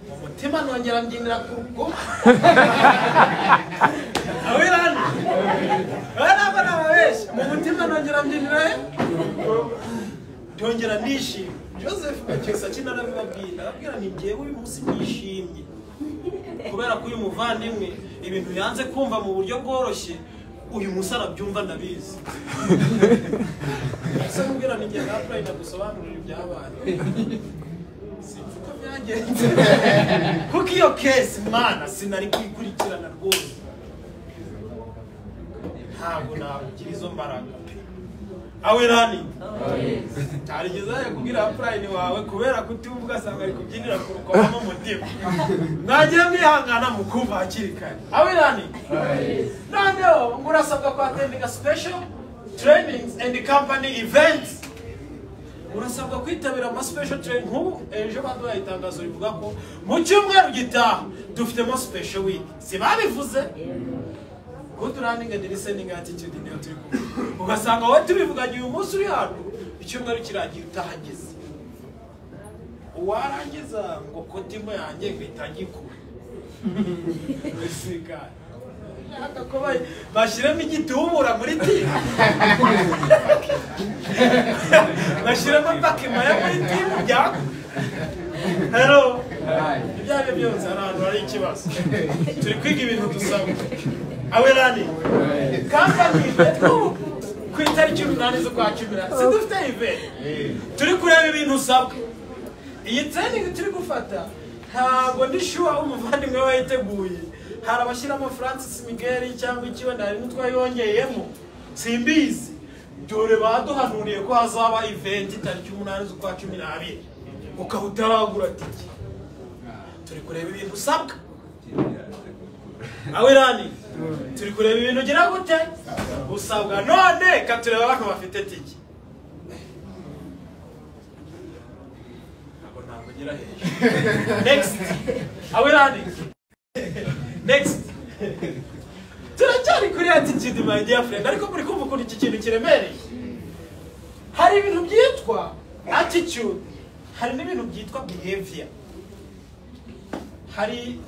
mu mutima nongera mbyinira ku rukoma. Awirani ntabwo nababeshya, mu mutima nongera mbyinira he, ndongera ndishimye. Joseph Kiyosaki narabibabwira, arabwira nti njyewe uyu munsi nishimye kubera ko uyu muvandimwe ibintu yanze kumva mu buryo bworoshye, uyu munsi arabyumva ndabizi. Ese mubwira ni njye na ndagusobanurira ibyabaye, sinzi uko byagenze, kuko iyo case mana sinari kuyikurikirana rwose, ntabwo nagira izo mbaraga pe. Awirani tarigeze kubwira upline wawe kubera kutumva ugasanga ari kubyinira ku rukoma mu mutima. Mwagiye mwihangana mukumva hakiri kare. Awirani noneho ngo urasabwa kwattendinga special trainings and company events. Urasabwa kwitabira ama special training. Nk'ubu ejo baduhaye itangazo rivuga ko mu cyumweru gitaha dufitemo special week, si babivuze? Good learning and listening attitude niyo turi kuvuga. Ugasanga wowe tubivuganye uyu munsi uri hano, icyumweru kiragiye utahageze, uwarangiza ngo kotimo yanjye ngo itagikura bashyiremo igitubura muri timu, bashyiremo pakima yo muri timu byako. Hello, ibyo ari byo byose hari ahantu hari ikibazo, turi kwiga ibintu dusabwa. Awirani company ku itariki 8 z'ukwa 10 si dufite event, turi kureba ibintu usabwa. Iyi training turi gufata ntabwo ndi sure umuvandimwe we yiteguye, hari abashyiramo Francis Miguel cyangwa iki wenda hari n'utwayongeyemo simbizi. Dore baduhanuriye ko hazaba event itariki 8 z'ukwa 12, ukaba utaragura tike. Turi kureba ibintu usabwa. Awirani turi kureba ibintu ugira gute usabwa. None ka tureba abantu bafite tike, ntabwo ntavugira hejuru. Next, awirani next. Turacyari kuri attitude my dear friend, ariko muri kumva ukuntu iki kintu kiremereye. Hari ibintu byitwa attitude, hari n'ibintu byitwa behavior. Hari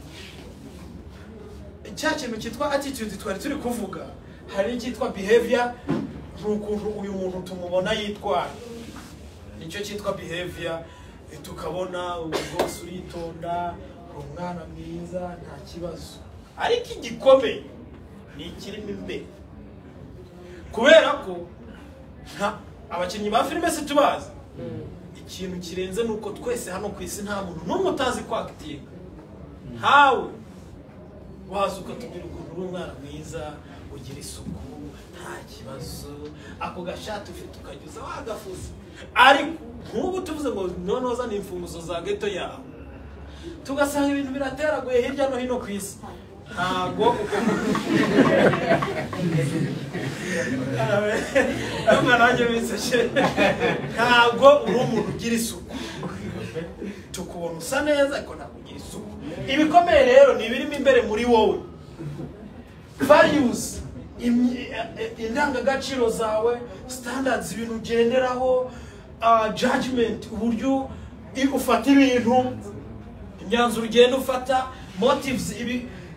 cya kintu cyitwa attitude twari turi kuvuga, hari n'icyitwa behavior, n'ukuntu uyu muntu tumubona yitwara, nicyo cyitwa behavior. Tukabona rwose uritonda, umwana mwiza, nta kibazo, ariko igikomeye ni ikirimo imbere, kubera ko abakinnyi ba filime si tubazi. Ikintu kirenze ni uko twese hano ku isi nta muntu n'umwe utazi kwakitinga. Ntawe waza ukatubwira ukuntu uri umwana mwiza, ugira isuku, nta kibazo, ako gashati ufite ukajya wagafuza. Ariko nk'ubu tuvuze ngo noneho zana imfunguzo za ghetto yawe, tugasanga ibintu birateraguye hirya no hino ku isi, ntabwo uko ntabwo uri umuntu ugira isuku, tukubona usa neza ariko ntabwo ugira isuku. Ibikomeye rero ni ibirimo imbere muri wowe, values, indangagaciro zawe, standards, ibintu ugenderaho, judgment, uburyo ufata ibintu, imyanzuro ugenda ufata, motives,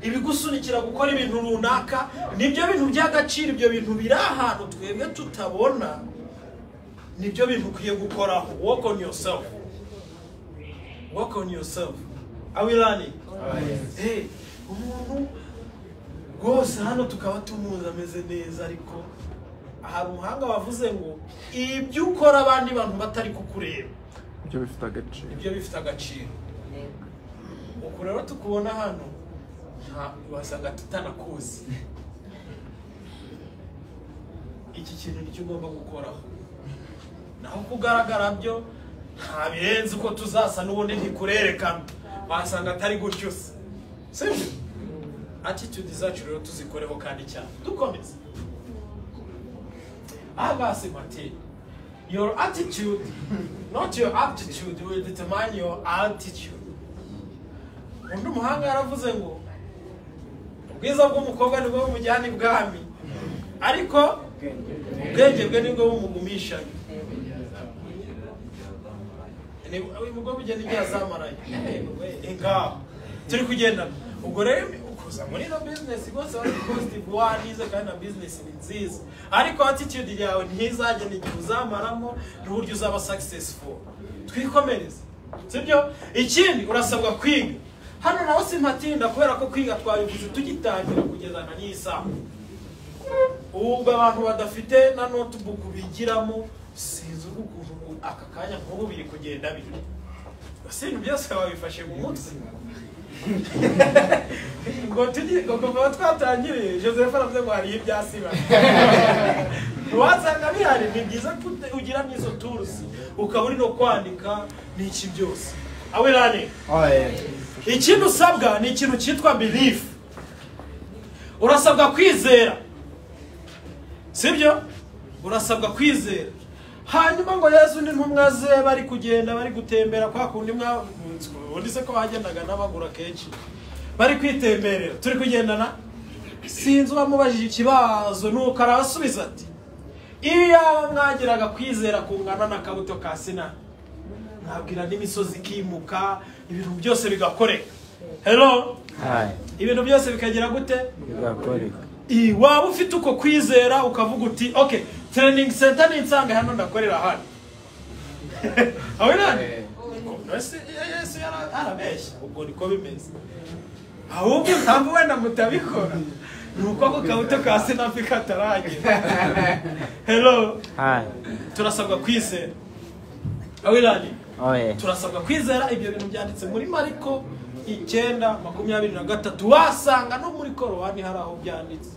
ibigusunikira gukora ibintu runaka, nibyo bintu by'agaciro. Ibyo bintu biri ahantu twebwe tutabona, nibyo bintu ukwiye gukoraho. Work on yourself, work on yourself. Are we learning? Hey, umuntu rwose Gusa hano tukaba tumuzi ameze neza, ariko hari umuhanga wavuze ngo ibyo ukora abandi bantu batari kukureba ibyo bifite agaciro. Ibyo bifite agaciro. Uku rero tukubona hano wasanga tutanakuzi. Iki kintu nicyo ugomba gukoraho, naho kugaragara byo nta birenze uko tuzasa n'ubundi ntikurerekana, wasanga atari gutyo se, sibyo? Attitude zacu rero tuzikoreho kandi cyane dukomeze. Aha Mate, your attitude, not your aptitude, will determine your altitude. Undi muhanga yaravuze ngo ubwiza bw'umukobwa nibwo bumujyana ibwami, ariko ubwenge bwe nibwo bumugumisha. Nibwo bugenda igihe azamarayo. Ngaho turi kugendana. Ubwo rero kuza muri ino business rwose wari positive, wanize kandi na business ni nziza, ariko attitude yawe ntizagena igihe uzamaramo n'uburyo uzaba successful. Twikomereze, sibyo? Ikindi urasabwa kwiga. Hano naho simpatinda kubera ko kwiga twabivuze tugitangira kugezana n'isaha. Ubwo abantu badafite na notebook bigiramo, sinzi ukuntu aka kanya nk'ubu biri kugenda biri. Ibintu byose wabifashe mu mutwe. Ngo tujye ngo kuva twatangiriye Joseph aravuze ngo hariyo ibyasiba. Wasanga bihari. Ni byiza ko ugira n'izo tools ukaba uri no kwandika n'iki byose. Awirane. Ikintu usabwa ni ikintu cyitwa belief. Urasabwa kwizera, sibyo? Urasabwa kwizera. Hanyuma ngo Yesu n'intumwa ze bari kugenda bari gutembera kwa kundi ubundi se ko bagendaga n'abagura kenshi bari kwitemberera, turi kugendana, sinzi uwamubajije ikibazo nuko arabasubiza ati iyaba mwagiraga kwizera kungana n'akabuto ka sinapi mwabwira n'imisozi ikimuka, ibintu byose bigakoreka. Hello? Hi. Ibintu byose bikagira gute? Bigakoreka. Waba ufite uko kwizera ukavuga uti okay, training center ni nsanga hano ndakorera hano. Aho nani? Yesu yarabeshya, ubwo niko bimeze. Ahubwo ntabwo wenda mutabikora nuko ako kabuto ka sinapi kataragera. Hello? Hi. Turasabwa kwizera. Awirani? Oye. Turasabwa kwizera. Ibyo bintu byanditse muri Mariko 9:23, wasanga no muri Korowani hari aho byanditse.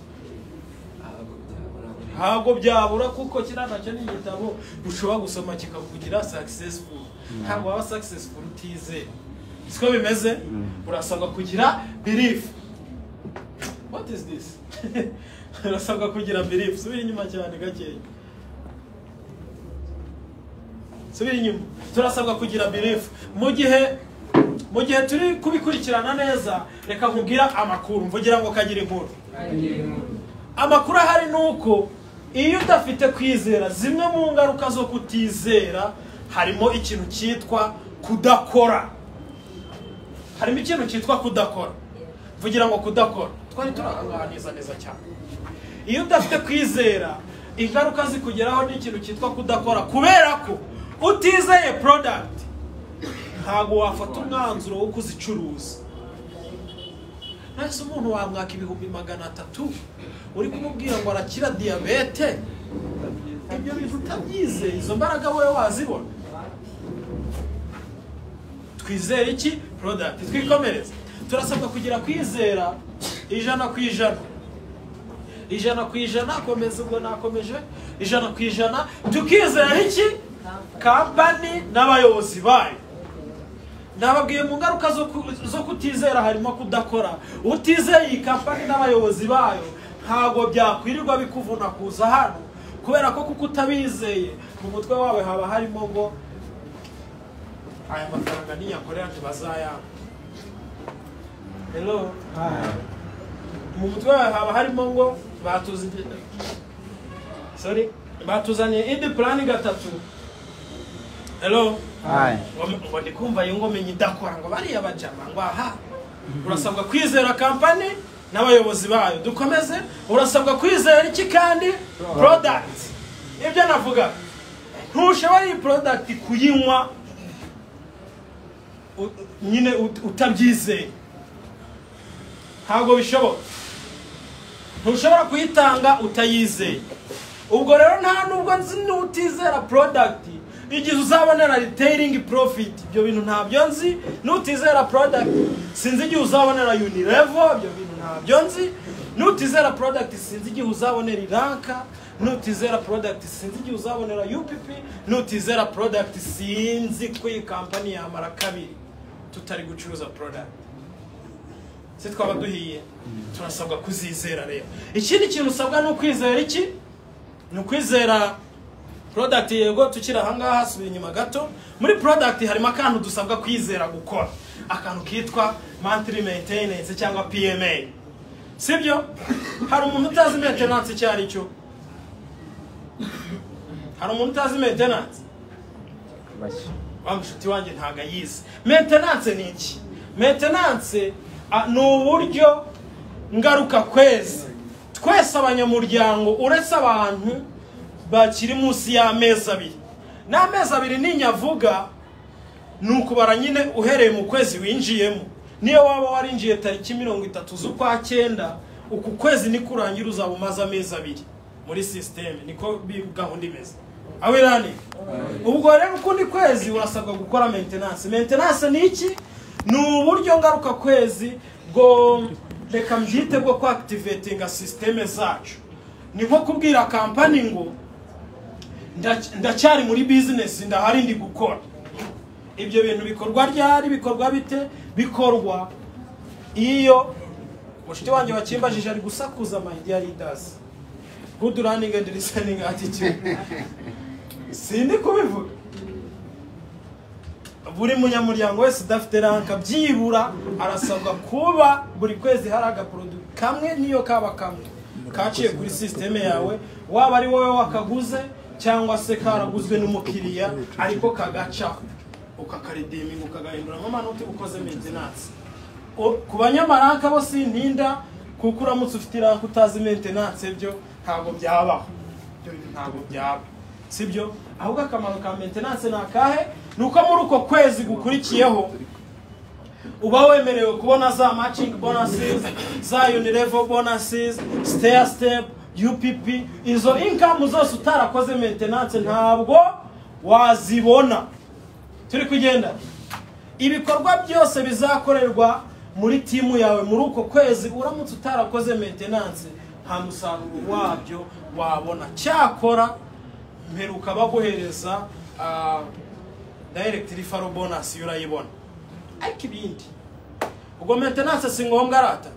Ntabwo byabura kuko kiriya nacyo ni igitabo ushobora gusoma kikakugira successful. Ntabwo waba successful utizeye. Siko bimeze? Urasabwa kugira belief. What is this? Urasabwa kugira belief. Subira inyuma cyane gakeya. Subira inyuma. Turasabwa kugira belief. Mu gihe turi kubikurikirana neza, reka nkubwira amakuru, mvugira ngo kagira inkuru. Amakuru ahari nuko iyo udafite kwizera, zimwe mu ngaruka zo kutizera harimo ikintu cyitwa kudakora. Harimo ikintu cyitwa kudakora. Mvugira ngo kudakora. Twari turahanganiza neza cyane. Iyo udafite kwizera, ingaruka zikugeraho ni ikintu cyitwa kudakora, kubera ko utizeye product ntabwo wafata umwanzuro wo kuzicuruza. Nase umuntu wamwaka 300,000 uri kumubwira ngo arakira diyabete, ibyo bintu utabyizeye, izo mbaraga wowe wazibona? Twizere iki? Product. Twikomereze. Turasabwa kugira kwizera 100%. 100%. Komeza ubwo nakomeje. 100% tukizera iki? Company n'abayobozi bayo. Nababwiye mu ngaruka zo kutizera harimo kudakora. Utizeye iyi company n'abayobozi bayo ntabwo byakwirirwa bikuvuna kuza hano, kubera ko kuko utabizeye mu mutwe wawe haba harimo ngo aya mafaranga niyakorera ntibazayampa. Hello? Mu mutwe wawe haba harimo ngo batuzaniye indi plan 3. Hello? Hi. Ngo ndikumva yungo menye idakora ngo bariya bajama ngo aha. Urasabwa kwizera company n'abayobozi bayo. Dukomeze. Urasabwa kwizera iki kandi? Product. Ibyo navuga, ntushobora iyi product kuyinywa nyine utabyizeye, ntabwo bishoboka. Ntushobora kuyitanga utayizeye. Ubwo rero nta nubwo nzi n'utizera product igihe uzabonera retailing profit, ibyo bintu ntabyo nzi. Nutizera product sinzi igihe uzabonera unilevel, ibyo bintu ntabyo nzi. Nutizera product sinzi igihe uzabonera irank. Nutizera product sinzi igihe uzabonera UPP. Nutizera product sinzi ko iyi kampani yamara kabiri tutari gucuruza product, se twaba duhiye. Turasabwa kuzizera. Rero ikindi kintu usabwa ni ukwizera iki? Ni ukwizera product. Yego, tukiri ahangaha, subira inyuma gato. Muri product harimo akantu dusabwa kwizera gukora, akantu kitwa monthly maintenance cyangwa PMA, sibyo? Hari umuntu utazi maintenance icyo ari cyo? Hari umuntu utazi maintenance? Wa mushuti wanjye ntabwo ayizi. Maintenance ni iki? Maintenance ni uburyo ngaruka kwezi twese abanyamuryango, uretse abantu bakiri munsi y'amezi 2. N'amezi 2 ninyavuga ni ukubara nyine uhereye mu kwezi winjiyemo. Niyo waba warinjiye tariki 30 z'ukwa cyenda, uku kwezi nikurangira uzaba umaze amezi 2 muri système. Niko gahunda imeze awirani. Ubwo rero ukundi kwezi urasabwa gukora maintenance. Maintenance ni iki? Ni uburyo ngaruka kwezi bwo, reka mbyite, bwo kwactivatinga système zacu. Ni nko kubwira kampani ngo ndacyari muri business, ndahari, ndi gukora. Ibyo bintu bikorwa ryari? Bikorwa bite? Bikorwa iyo mushuti wanjye wakimbajije ari gusakuza. My dear leaders, good learning and listening attitude. Sindi kubivuga, buri munyamuryango wese udafite rank byibura arasabwa kuba buri kwezi hari agaproduit kamwe, niyo kaba kamwe, kaciye kuri système yawe, waba ari wowe wakaguze cyangwa se karaguzwe n'umukiriya, ariko kagacaho ukakaredeeminga, ukagahinduramo amanota, ukoze maintenance. Ku banyamarank bo sintinda, kuko uramutse ufite irank utazi maintenance byo ntabwo byabaho, ibyo bintu ntabwo byaba, sibyo? Ahubwo akamaro ka maintenance ni akahe? Ni uko muri uko kwezi gukurikiyeho uba wemerewe kubona za matching bonuses, za unilevel bonuses, stair step, UPP. Izo income zose utarakoze maintenance ntabwo wazibona. Turi kugenda. Ibikorwa byose bizakorerwa muri team yawe muri uko kwezi, uramutse utarakoze maintenance nta musaruro wabyo wabona. Cyakora mperuka baguhereza direct referral bonus, yo urayibona, ariko ibindi ubwo maintenance si ngombwa rata.